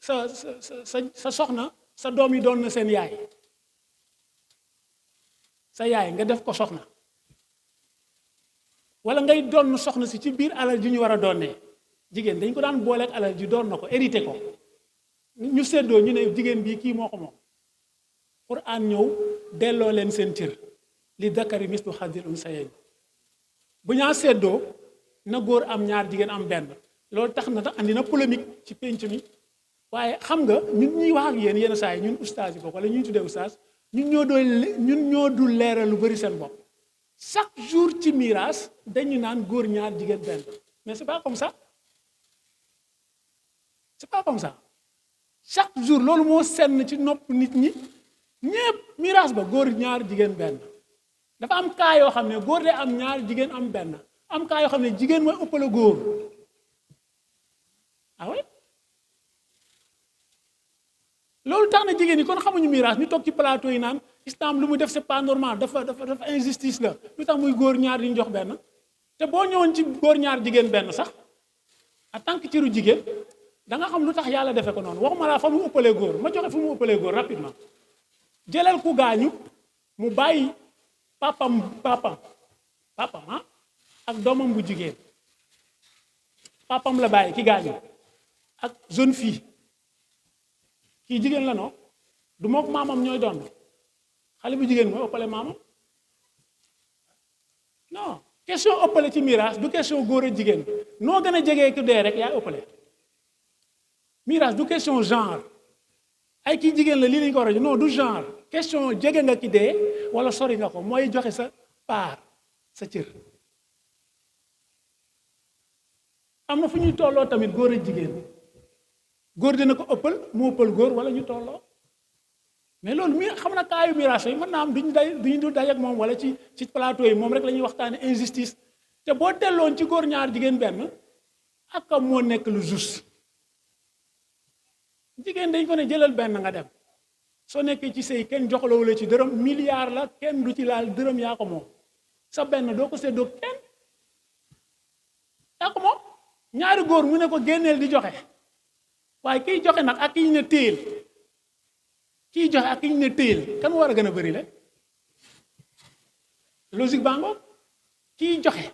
sa soxna sa doom yi doon na seen yaay sa yaay nga def ko soxna wala ngay doon soxna si ci biir alal ji ñu war a doonee jigéen dañ ko daan booleeg alal ji doon na ko hérité ko ñu séddoo ñu ne jigéen bii kii moo ko moom Qur'an ñëw delloo leen seen cër li dakari mislu xadil unsayayn bu ñaa séddoo na góor am ñaar jigéen am benn loolu tax na tax andi na polémique ci pénc mi waaye xam nga ñun ñuy wax ak yéen yenn saa yi ñun ustaas yi bokk wala ñuy tuddee ustaas ñun ñoo dul leeral lu bari seen bopp chaque jour ci miraas dañu naan góor ñaar jigéen benn mais c'est pas comme ça c'est pas comme ça chaque jour loolu moo senn ci nopp nit ñi ñépp miraas ba góor ñaar jigéen benn dafa am cas yoo xam ne góor de am ñaar jigéen am benn am cas yoo xam ne jigéen mooy ëppale góor ah oui loolu tax na jigéen ñi kon xamuñu miraas ñu toog ci plateau yi naan islam lu mu def c'est pas normal dafa injustice la lu tax muy góor ñaar di ñu jox benn te boo ñëwoon ci góor ñaar jigéen benn sax en tant que ciru jigéen da nga xam lu tax yàlla defee ko noonu waxuma laa fa mu ëppalee góor ma joxe fu mu ëppalee góor rapidement jëlal ku gaañu mu bàyyi papam ak doomam bu jigéen papam la bàyyi ki gaañu ak jeune fille kii jigéen la non du mook maamam ñooy doon xale bu jigéen mooy ëppale maamam non question ëppale ci miraas du question góor a jigéen noo gën a jegee ku dee rek yaa ëppale miraas du question genre ay kii jigéen la lii lañu ko war a non du genre question jege nga ki dee wala sori nga ko mooy joxe sa part sa cër am na fu ñuy tolloo tamit góor a jigéen góor dina ko ëppal mu ëppal góor wala ñu tolloo mais loolu mi xam na kaayu miraas yi mën naa am duñu du day ak moom wala ci plateau yi moom rek la ñuy waxtaane injustice te boo delloon ci góor ñaar jigéen benn ak moo nekk lu juste jigéen dañ ko ne jëlal benn nga dem soo nekkee ci sëy kenn joxlawu la ci dërëm milliard la kenn du ci laal dërëm yaa ko moom sa benn doo ko séddoo kenn yaa ko moom ñaari góor mu ne ko génneel di joxe waaye kiy joxe nag ak kiy ne téyel kiy joxe ak kiy ne téyel kan war a gën a bëri la logique baa ngoog kiy joxe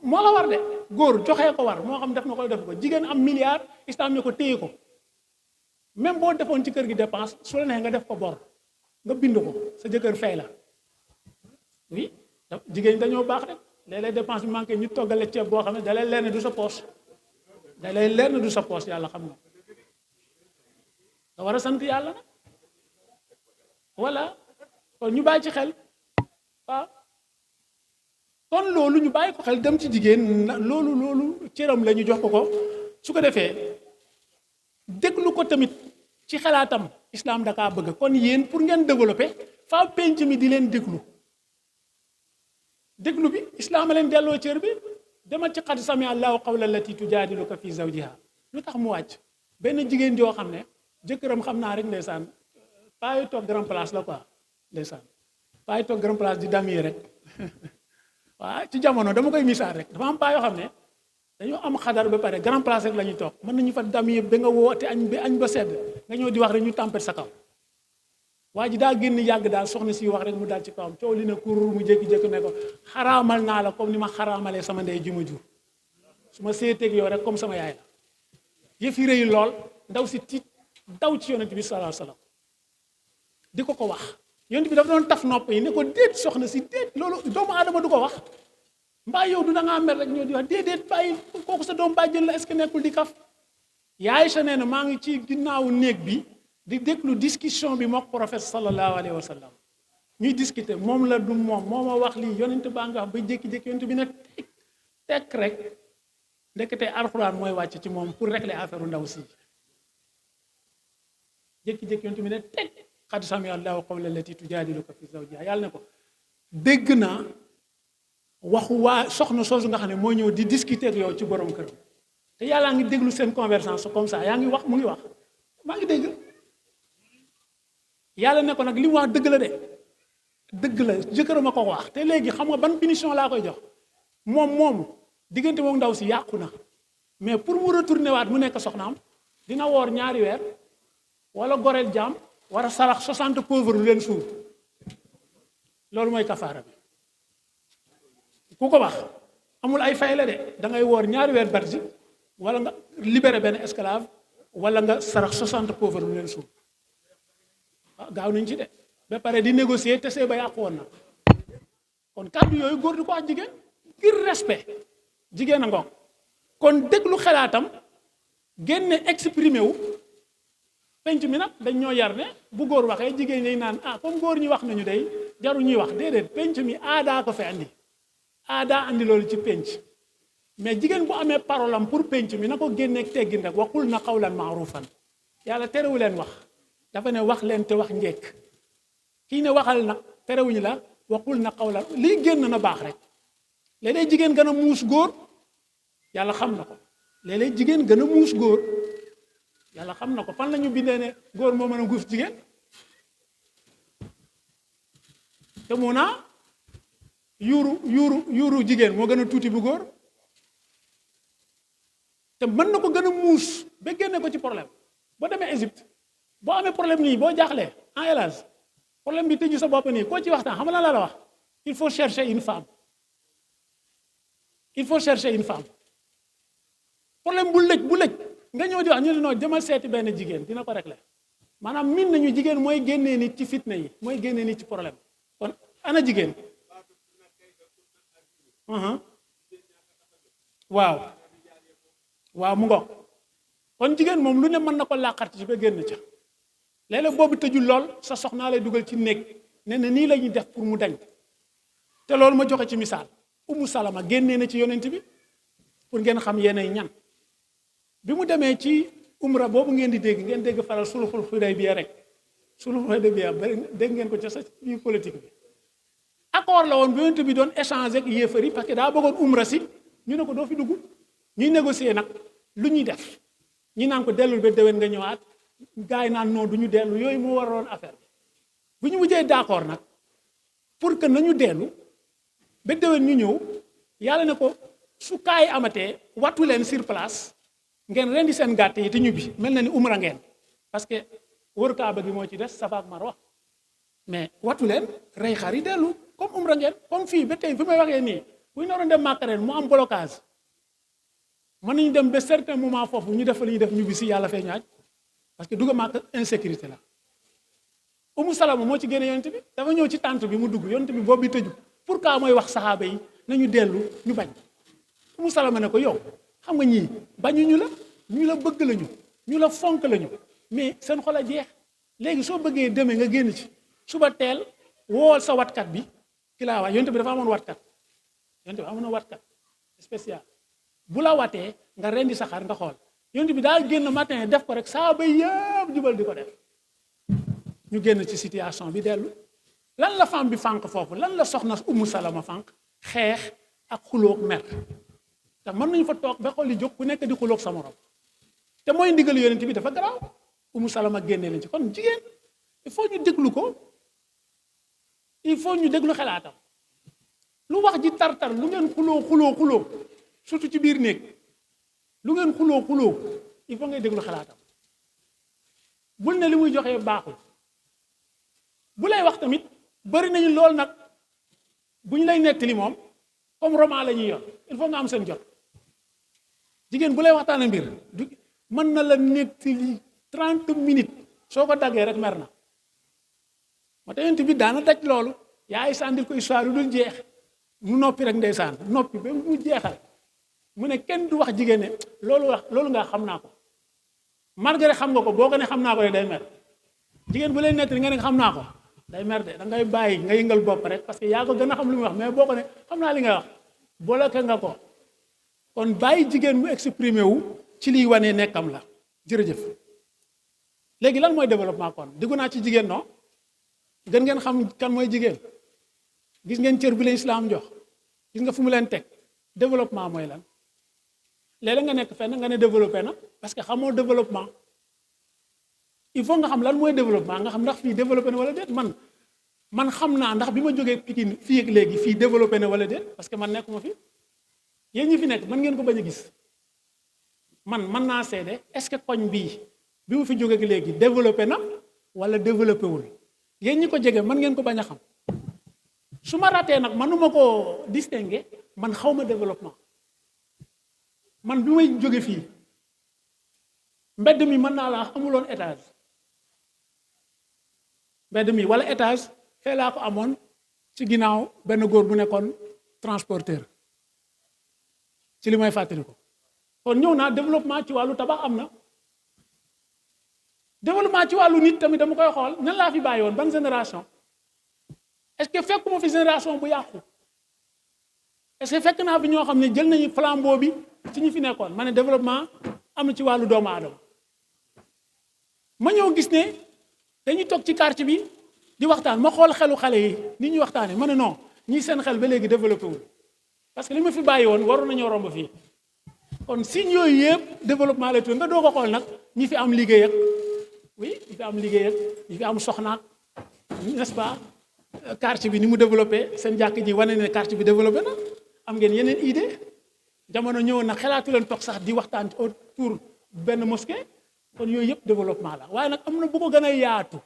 moo la war de góor joxee ko war moo xam def na ko def ko jigéen am milliard islam ne ko téye ko même boo defoon ci kër gi dépense su la neexee nga def ko bor nga bind ko sa jëkkër fay la oui jigéen dañoo baax rek léeg-léeg dépense bi manqué ñu toggale ceeb boo xam ne da lay leer ne du sa poche da lay leer ne du sa poche yàlla xam na nga war a sant yàlla nag voilà kon ñu bàyyi ci xel waaw kon loolu ñu bàyyi ko xel dem ci jigéen loolu cëram la ñu jox ko su ko defee déglu ko tamit ci xalaatam islam da kaa bëgg kon yéen pour ngeen développer faaw penc mi di leen déglu bi islam a leen delloo cër bi demal ci xad sami allahu qawla allati tujaadiluka fi zawjiha lu tax mu wàcc benn jigéen joo xam ne jëkkëram xam naa rek ndeysaan paa yi toog grand place la quoi ndeysaan paa yi toog grand place di damier rek waaw ci jamono dama koy misaal rek dafa am paa yoo xam ne dañoo am xadar ba pare grand place rek la ñuy toog mën nañu fa damier ba nga woote añ ba sedd nga ñëw di wax rek ñu tàmpet sa kaw waa ji daa génn yàgg daal soxna si wax rek mu daal ci kawam coow li ne kur mu jékki-jékki ne ko xaraamal naa la comme ni ma xaraamalee sama ndey ji ma jur su ma seeteeg yow rek comme sama yaay la yëf yi rëy lool ndaw si tiit daw ci yonent bi sallallahu alayhi wasallam di ko wax yonent bi dafa doon taf nopp yi ne ko déet soxna si déet loolu doomu aadama du ko wax mbaa yow du da ngaa mer rek ñoo di wax déedéet bàyyi kooku sa doom bàjjen la est-ce que nekkul di kaf yaay sa nee na maa ngi ci ginnaawu néeg bi di déglu discussion bi mook prophète sallallahu alayhi wa sallam ñuy discuter moom la du moom moo ma wax lii yonent baa nga wax ba jékki-jékki yonent bi ne tekk rek ndekete alxuraan mooy wàcc ci moom pour régler affaire u ndaw si jékki-jékki yonent bi ne tekk xad sami allahu qawla allati tujaadiluka fi zawjiha yàlla ne ko dégg naa waxu waa soxna soosu nga xam ne moo ñëw di discuter ak yow ci borom kër te yàllaa ngi déglu seen conversation comme ça yaa ngi wax mu ngi wax maa ngi dégg yàlla ne ko nag li mu wax dëgg la de dëgg la jëkkëram a ko wax te léegi xam nga ban punition laa koy jox moom diggante moom ndaw si yàqu na mais pour mu retourner waat mu nekk soxnaam dina woor 2 weer wala goreel jaam war a sarax 60 pauvres lu leen suur loolu mooy kafaara bi ku ko wax amul ay fay la de da ngay woor 2 weer barsi wala nga libéré benn esclave wala nga sarax 60 pauvres lu leen suur gaaw nañ ci de ba pare di négocier te see ba yàqu woon na kon kàddu yooyu góor di ko wax jigéen ngir respect jigéen a ngoog kon déglu xalaatam génne exprimé wu penc mi nag dañ ñoo yar ne bu góor waxee jigéen ñi naan comme góor ñi wax nañu day jaru ñuy wax déedéet penc mi aadaa ko fi andi aadaa andi loolu ci penc mais jigéen bu amee parole am pour penc mi na ko génneeg teggin rek waxul na qawlan maarufan yàlla terewu leen wax dafa ne wax leen te wax njekk kii ne waxal nag terewuñu la waxul na qawlan lii génn na baax rek léeg-léeg jigéen gën a muus góor yàlla xam na ko léeg-léeg jigéen gën a muus góor yàlla xam na ko fan la ñu bindee ne góor moo mën a guuf jigéen te mu naa yuuru jigéen moo gën a tuuti bu góor te mën na ko gën a muus ba génne ko ci problème boo demee Égypte boo amee problème nii boo jaaxlee en élage problème bi tëju sa bopp nii koo ci waxtaan xam nga lan la wax il faut chercher une femme il faut chercher une femme problème bu lëj nga ñëw di wax ñu ne non jëmal seeti benn jigéen dina ko régler maanaam min nañu jigéen mooy génnee nit ci fitna yi mooy génnee nit ci problème kon ana jigéen waaw mu ngoog kon jigéen moom lu ne mën na ko làqat ci ba génn ca léeg-léeg boobu tëjul lool sa soxnaa lay dugal ci néeg ne na nii la ñuy def pour mu dañ te loolu ma joxe ci misaal Umu Salama génnee na ci yonent bi pour ngeen xam yéenay ñan bi mu demee ci umra boobu ngeen di dégg ngeen dégg faral sulhul Hudaybiya rek sulhul Hudaybiya dégg ngeen ko ca sa biir politique bi accord la woon bi yonent bi doon échanger ak yéefar yi parce que daa bëggoon umra si ñu ne ko doo fi dugg ñuy négocier nag lu ñuy def ñi naan ko dellul ba déwén nga ñëwaat gars yi naan non du ñu dellu yooyu moo waroon affaire bi bu ñu mujjee d'accord nag pour que nañu dellu ba déwén ñu ñëw yàlla ne ko su kaay amatee wattu leen sur place ngeen rendi seen gàtt yi te ñubbi mel na ni umra ngeen parce que wër kaaba gi moo ci des Safa ak Marwa mais wattu leen rey xar yi dellu comme umra ngeen comme fii ba tey fi may waxee nii bu ñu naroon dem Màkka ren mu am blocage mën nañu dem ba certain moment foofu ñu def li ñuy def ñubbi si yàlla fee ñaaj parce que dugg Màkka insécurité la Umu Salama moo ci génne yonent bi dafa ñëw ci tànt bi mu dugg yonent bi boobu bi tëju pourquoi mooy wax saxaaba yi nañu dellu ñu bañ Umu Salama ne ko yow xam nga ñii bañuñu la ñu la bëgg lañu ñu la fonk lañu mais seen xol a jeex léegi soo bëggee demee nga génn ci suba teel wool sa watkat bi ki laa wax yonent bi dafa amoon watkat yonent bi amoon na watkat spécial bu la watee nga rendi sa xar nga xool yonent bi daal génn matin def ko rek saaba yëpp jubal di ko def ñu génn ci situation bi dellu lan la femme bi fànq foofu lan la soxna Umu Salama fànq xeex ak xuloog mer te mën nañu fa toog ba xol li jóg ku nekk di xuloog sa morom te mooy ndigal yonent bi dafa garaaw Umu Salama génnee leen ci kon jigéen il faut ñu déglu ko il faut ñu déglu xalaatam lu wax ji tar-tar lu ngeen xuloo surtout ci biir néeg lu ngeen xuloo il faut ngay déglu xalaatam bul ne li muy joxee baaxul bu lay wax tamit bari nañu lool nag bu ñu lay nettali moom comme roman la ñuy yor il faut nga am seen jot jigéen bu lay waxtaana mbir du mën na la nettali 30 minutes soo ko daggee rek mer na moo tax yonent bi daana daj loolu yaay sàndil ko histoire yu dul jeex mu noppi rek ndeysaan noppi ba mu jeexal mu ne kenn du wax jigéen ne loolu nga xam naa ko malgré xam nga ko boo ko ne xam naa ko rek day mer jigéen bu lay nettali nga ne xam naa ko day mer de da ngay bàyyi nga yëngal bopp rek parce que yaa ko gën a xam lu muy wax mais boo ko ne xam naa li nga wax bloqué nga ko kon bàyyi jigéen mu exprimé wu ci liy wane nekkam la jërëjëf léegi lan mooy développement kon diggu naa ci jigéen non gën ngeen xam kan mooy jigéen gis ngeen cër bi leen islam jox gis nga fu mu leen teg développement mooy lan léeg-léeg nga nekk fenn nga ne développé na parce que xamoo développement il faut nga xam lan mooy développement nga xam ndax fii développé na wala déet man xam naa ndax bi ma jógee Pikine fii ak léegi fii développé na wala déet parce que man nekkuma fi yéen ñi fi nekk mën ngeen ko bañ a gis man naa seede est-ce que koñ bii bi mu fi jógee ak léegi développé na wala développé wul yéen ñi ko jege mën ngeen ko bañ a xam su ma ratee nag mënuma koo distinguer man xaw ma développement man bi may jóge fii mbedd mi mën naa la amuloon étage mbedd mi wala étage fee laa ko amoon ci ginnaaw benn góor bu nekkoon transporteur ci li may fàttali ko kon ñëw naa développement ci wàllu tabax am na développement ci wàllu nit tamit dama koy xool nan laa fi bàyyi woon ban génération est-ce que fekkuma fi génération bu yàqu est-ce que fekk naa fi ñoo xam ne jël nañu flambeau bi ci ñu fi nekkoon ma ne développement am na ci wàllu doomu aadama ma ñëw gis ne dañuy toog ci quartier bi di waxtaan ma xool xelu xale yi ni ñuy waxtaanee ma ne non ñii seen xel ba léegi développé wul parce que li ma fi bàyyi woon waroon nañoo romb fii kon signe yooyu yëpp développement lay tudd nga doo ko xool nag ñi fi am liggéey ak oui ñi fi am liggéey ak ñi fi am soxnaak n'est-ce pas quartier bi ni mu développé seen jàkk ji wane ne quartier bi développé na am ngeen yeneen idée jamono ñëwoon na xalaatu leen toog sax di waxtaan autour benn mosquée kon yooyu yëpp développement la waaye nag am na bu ko gën a yaatu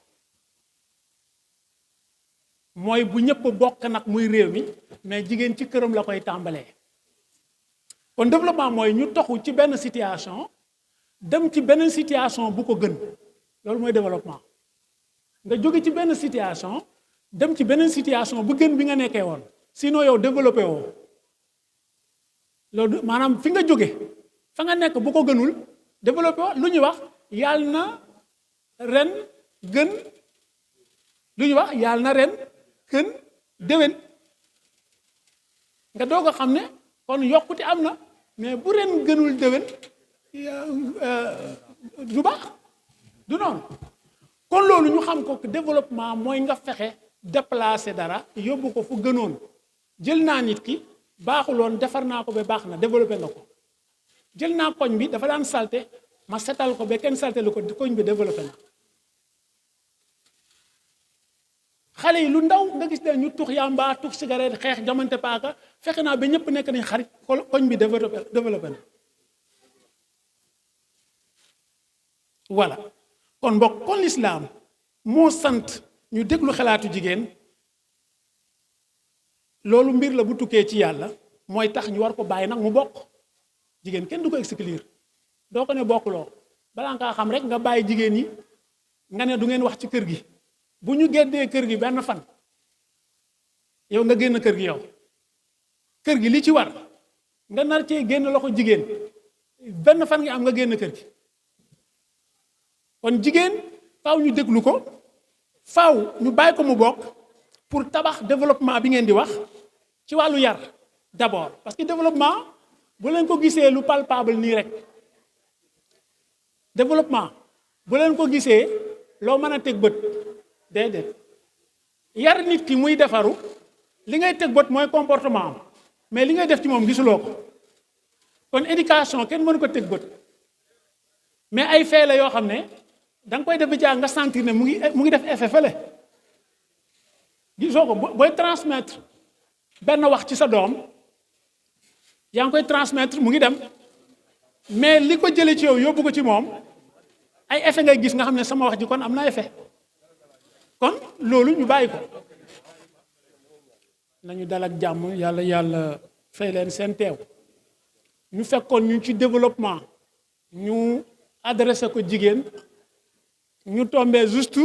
mooy bu ñëpp bokk nag muy réew mi mais jigéen ci këram la koy tàmbalee kon développement mooy ñu toxu ci benn situation dem ci beneen situation bu ko gën loolu mooy développement nga jóge ci benn situation dem ci beneen situation bu gën bi nga nekkee woon sinon yow développé woo loolu maanaam fi nga jóge fa nga nekk bu ko gënul développé woo lu ñuy wax yàlla na ren gën lu ñuy wax yàlla na ren gën déwén nga doog a xam ne kon yokkute am na mais bu ren gënul déwén du baax du noonu kon loolu ñu xam ko développement mooy nga fexe déplacer dara yóbbu ko fu gënoon jël naa nit ki baaxuloon defar naa ko ba baax na développé nga ko jël naa koñ bi dafa daan salte ma setal ko ba kenn salte lu ko koñ bi développé na xale yi lu ndaw nga gis ne ñu tux yamba tux cigarette xeex jamante paaka fexe naa ba ñëpp nekk nañ xarit koñ bi développé na voilà kon mbokk kon lislaam moo sant ñu déglu xalaatu jigéen loolu mbir la bu tukkee ci yàlla mooy tax ñu war ko bàyyi nag mu bokk jigéen kenn du ko exclure doo ko ne bokkuloo balaa nga xam rek nga bàyyi jigéen yi nga ne du ngeen wax ci kër gi bu ñu génnee kër gi benn fan yow nga génn kër gi yow kër gi li ci war nga nar cee génn loxo jigéen benn fan nga am nga génn kër gi kon jigéen faaw ñu déglu ko faaw ñu bàyyi ko mu bokk pour tabax développement bi ngeen di wax ci wàllu yar d'abord parce que développement bu leen ko gisee lu palpable nii rek développement bu leen ko gisee loo mën a teg bët déedéet yar nit ki muy defaru li ngay teg bët mooy comportement am mais li ngay def ci moom gisuloo ko kon éducation kenn mënu ko teg bët mais ay fee la yoo xam ne da nga koy def ba jàng nga sentir ne mu ngi def effet fële gisoo ko booy transmettre benn wax ci sa doom yaa ngi koy transmettre mu ngi dem mais li ko jëlee ci yow yóbbu ko ci moom ay effet ngay gis nga xam ne sama wax ji kon am na effet kon loolu ñu bàyyi ko nañu dal ak jàmm yàlla fay leen seen teew ñu fekkoon ñu ci développement ñu adressé ko jigéen ñu tombé juste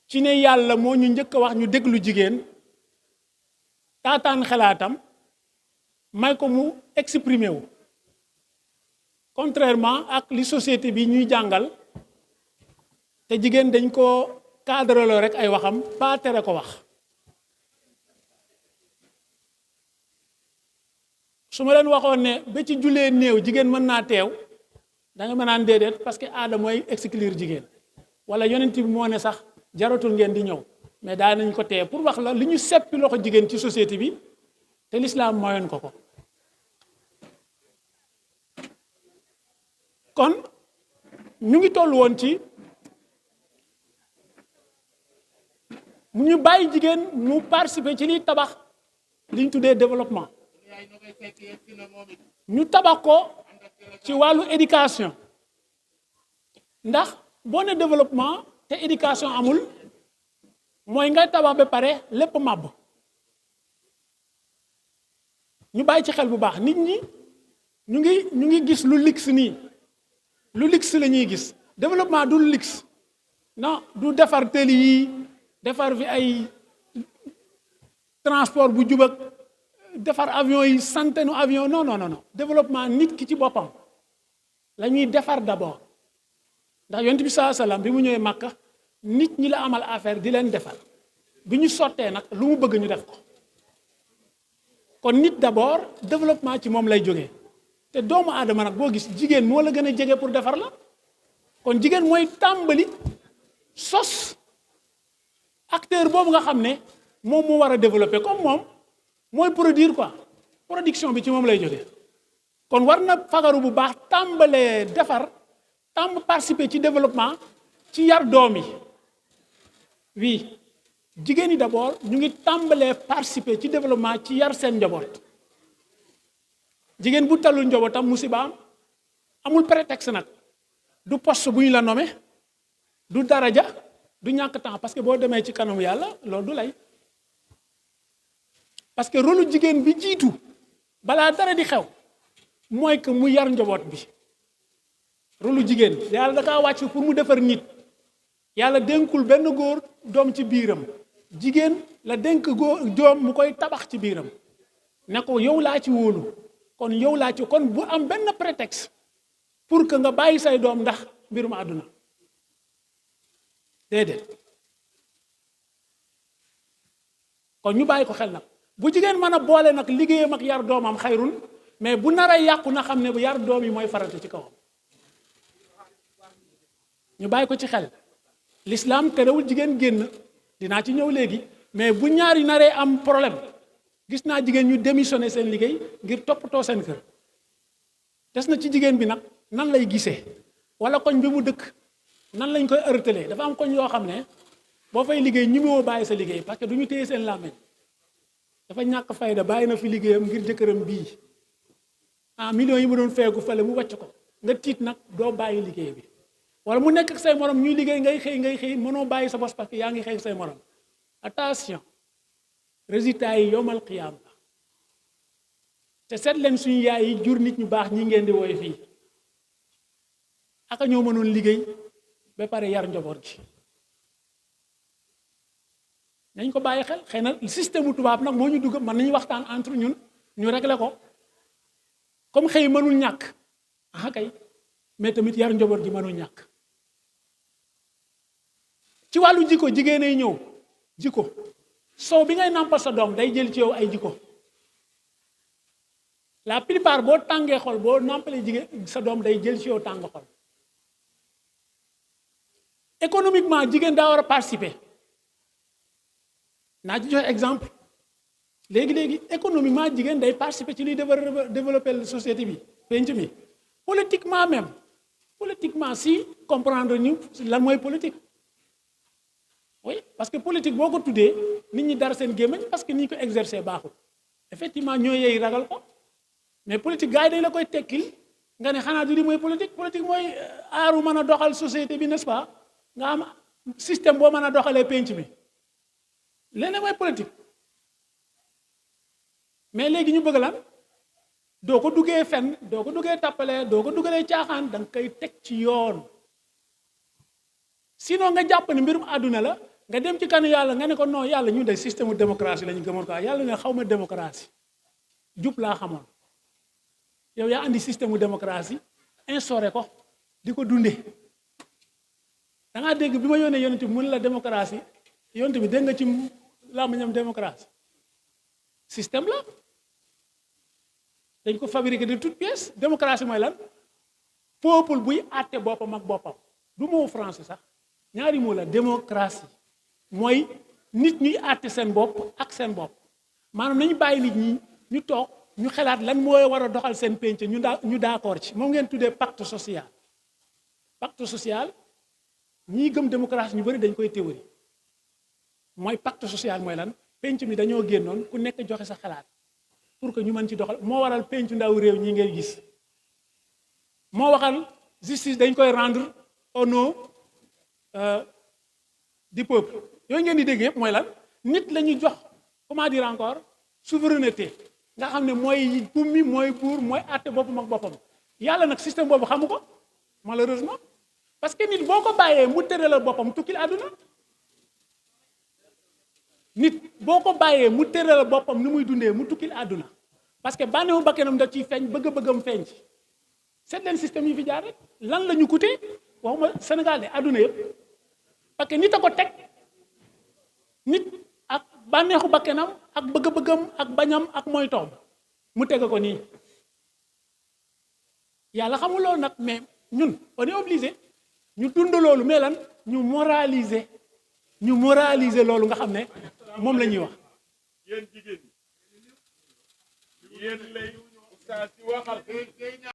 ci ne yàlla moo ñu njëkk a wax ñu déglu jigéen taataan xalaatam may ko mu exprimer wu contrairement ak li société bi ñuy jàngal te jigéen dañ ko cadre la rek ay waxam pas tere ko wax su ma leen waxoon ne ba ci jullee néew jigéen mën naa teew da nga mën naan déedéet parce que aada mooy exclure jigéen wala yonent bi moo ne sax jaratul ngeen di ñëw mais daa nañ ko tee pour wax la li ñu seppi loxo jigéen ci société bi te l'islam mooyoon ko ko kon ñu ngi toll woon ci mu ñu bàyyi jigéen mu participer ci liy tabax li ñu tuddee développement ñu tabax ko ci wàllu éducation ndax boo ne développement te éducation amul mooy ngay tabax ba pare lépp màbb ñu bàyyi ci xel bu baax nit ñi ñu ngi gis lu luxe nii lu luxe la ñuy gis développement du luxe non du defar tëli yi defar fi ay transport bu jubak defar avion yi centaine avion non développement nit ki ci boppam la ñuy defar d'abord ndax yonent bi sallallahu alayhi wasallam bi mu ñëwee Makka nit ñi la amal affaire di leen defar bi ñu sottee nag lu mu bëgg ñu def ko kon nit d'abord développement ci moom lay jógee te doomu aadama nag boo gis jigéen moo la gën a jege pour defar la kon jigéen mooy tàmbali sos acteur boobu nga xam ne moom mu war a développer comme moom mooy produire quoi production bi ci moom lay jógee kon war na fagaru bu baax tàmbalee defar participer ci développement ci yar doom yi oui jigéen ñi d'abord ñu ngi tàmbalee participer ci développement ci yar seen njaboot jigéen bu talul njabootam musibaam amul prétexte nag du poste bu ñu la nommé du daraja du ñàkk temps parce que boo demee ci kanamu yàlla loolu du lay parce que rôle jigéen bi jiitu balaa dara di xew mooy que mu yar njaboot bi rôle jigéen yàlla da kaa wàcc pour mu defar nit yàlla dénkul benn góor doom ci biiram jigéen la dénk góor doom mu koy tabax ci biiram ne ko yow laa ci wóolu kon yow laa ci kon bu am benn prétexte pour que nga bàyyi say doom ndax mbirum àdduna déedéet kon ñu bàyyi ko xel nag bu jigéen mën a boole nag liggéeyam ak yar doomam xayrun mais bu nar a yàqu na xam ne bu yar doom yi mooy farata ci kawam ñu bàyyi ko ci xel l'islam terewul jigéen génn dinaa ci ñëw léegi mais bu ñaari naree am problème gis naa jigéen ñu démissionné seen liggéey ngir toppatoo seen kër des na ci jigéen bi nag nan lay gisee wala koñ bi mu dëkk nan lañ koy ërtalee dafa am koñ yoo xam ne boo fay liggéey ñi moo bàyyi sa liggéey parce que du ñu téye seen làmmiñ dafa ñàkk fayda bàyyi na fi liggéeyam ngir jëkkëram bii millions yi mu doon feegu fële mu wàcc ko nga tiit nag doo bàyyi liggéey bi wala mu nekk ak say morom ñuy liggéey ngay xëy mënoo bàyyi sa bos parce que yaa ngi xëy ak say morom attention résultat yi yowmal qiyaam la te seet leen suñu yaay yi jur nit ñu baax ñi ngeen di wooye fii aka ñoo mënoon liggéey ba pare yar njaboot gi nañ ko bàyyi xel xëy na système mu tubaab nag moo ñu dugg mën nañu waxtaan entre ñun ñu régler ko comme xëy mënul ñàkk kay mais tamit yar njaboot gi mënul ñàkk ci wàllu jikko jigéen ay ñëw jikko soow bi ngay nàmpal sa doom day jël ci yow ay jikko la plupart boo tàngee xol boo nàmpalee jigéen sa doom day jël ci yow tàng xol économiquement jigéen daa war a participer naa ci joxe exemple léegi économiquement jigéen day participer ci luy développer société bi penc mi politiquement si comprendre ñu lan mooy politique oui parce que politique boo ko tuddee nit ñi dara seen gémmañ parce que ni ñu ko exercer baaxul effectivement ñoo yeey ragal ko mais politique gars yi dañ la koy tekkil nga ne xanaa du di mooy politique mooy aaru mën a doxal société bi n'est-ce pas nga am système boo mën a doxalee penc mi leneen mooy politique mais léegi ñu bëgg lan doo ko duggee fen doo ko duggee tappale doo ko duggalee caaxaan da nga koy teg ci yoon sinon nga jàpp ne mbirum àdduna la nga dem ci kanu yàlla nga ne ko non yàlla ñu de système démocratie la ñu gëmoon quoi yàlla ne xaw ma démocratie jub laa xamoon yow yaa andi système démocratie instauré ko di ko dundee da ngaa dégg bi ma yónnee yonent bi mun la démocratie yonent bi dégg nga ci làmmiñam démocratie système la dañ ko fabriqué de toutes pièces démocratie mooy lan peuple buy àtte boppam ak boppam du moo français sax ñaari moo la démocratie mooy nit ñuy àtte seen bopp ak seen bopp maanaam nañu bàyyi nit ñi ñu toog ñu xalaat lan mooy war a doxal seen penc ñu d'accord ci moom ngeen tuddee pacte social ñii gëm démocratie ñu bëri dañ koy théorie mooy pacte social mooy lan penc mi dañoo génnoon ku nekk joxe sa xalaat pour que ñu mën ci doxal moo waral pencu ndaw réew ñi ngay gis moo waxal justice dañ koy rendre au nom du peuple yooyu ngeen di dégg yëpp mooy lan nit la ñu jox comment dire encore souveraineté nga xam ne mooy bummi mooy buur mooy àtte boppam ak boppam yàlla nag système boobu xamu ko malheureusement parce que nit boo ko bàyyee mu tëralal boppam tukkil àdduna nit boo ko bàyyee mu tëralal boppam ni muy dundee mu tukkil àdduna parce que bànneexu bakkanam da ciy feeñ bëgg-bëggam feeñ ci seet leen système yi fi jaar rek lan la ñu coûté waxuma Sénégal de àdduna yëpp parce que nit a ko teg nit ak bànneexu bakkanam ak bëgg-bëggam ak bañam ak mooy toom mu teg ko nii yàlla xamul loolu nag mais ñun on est obligé ñu dund loolu mais lan ñu moraliser loolu nga xam ne moom la ñuy wax. yéen jigéen ñi yéen lay ustaas si waxal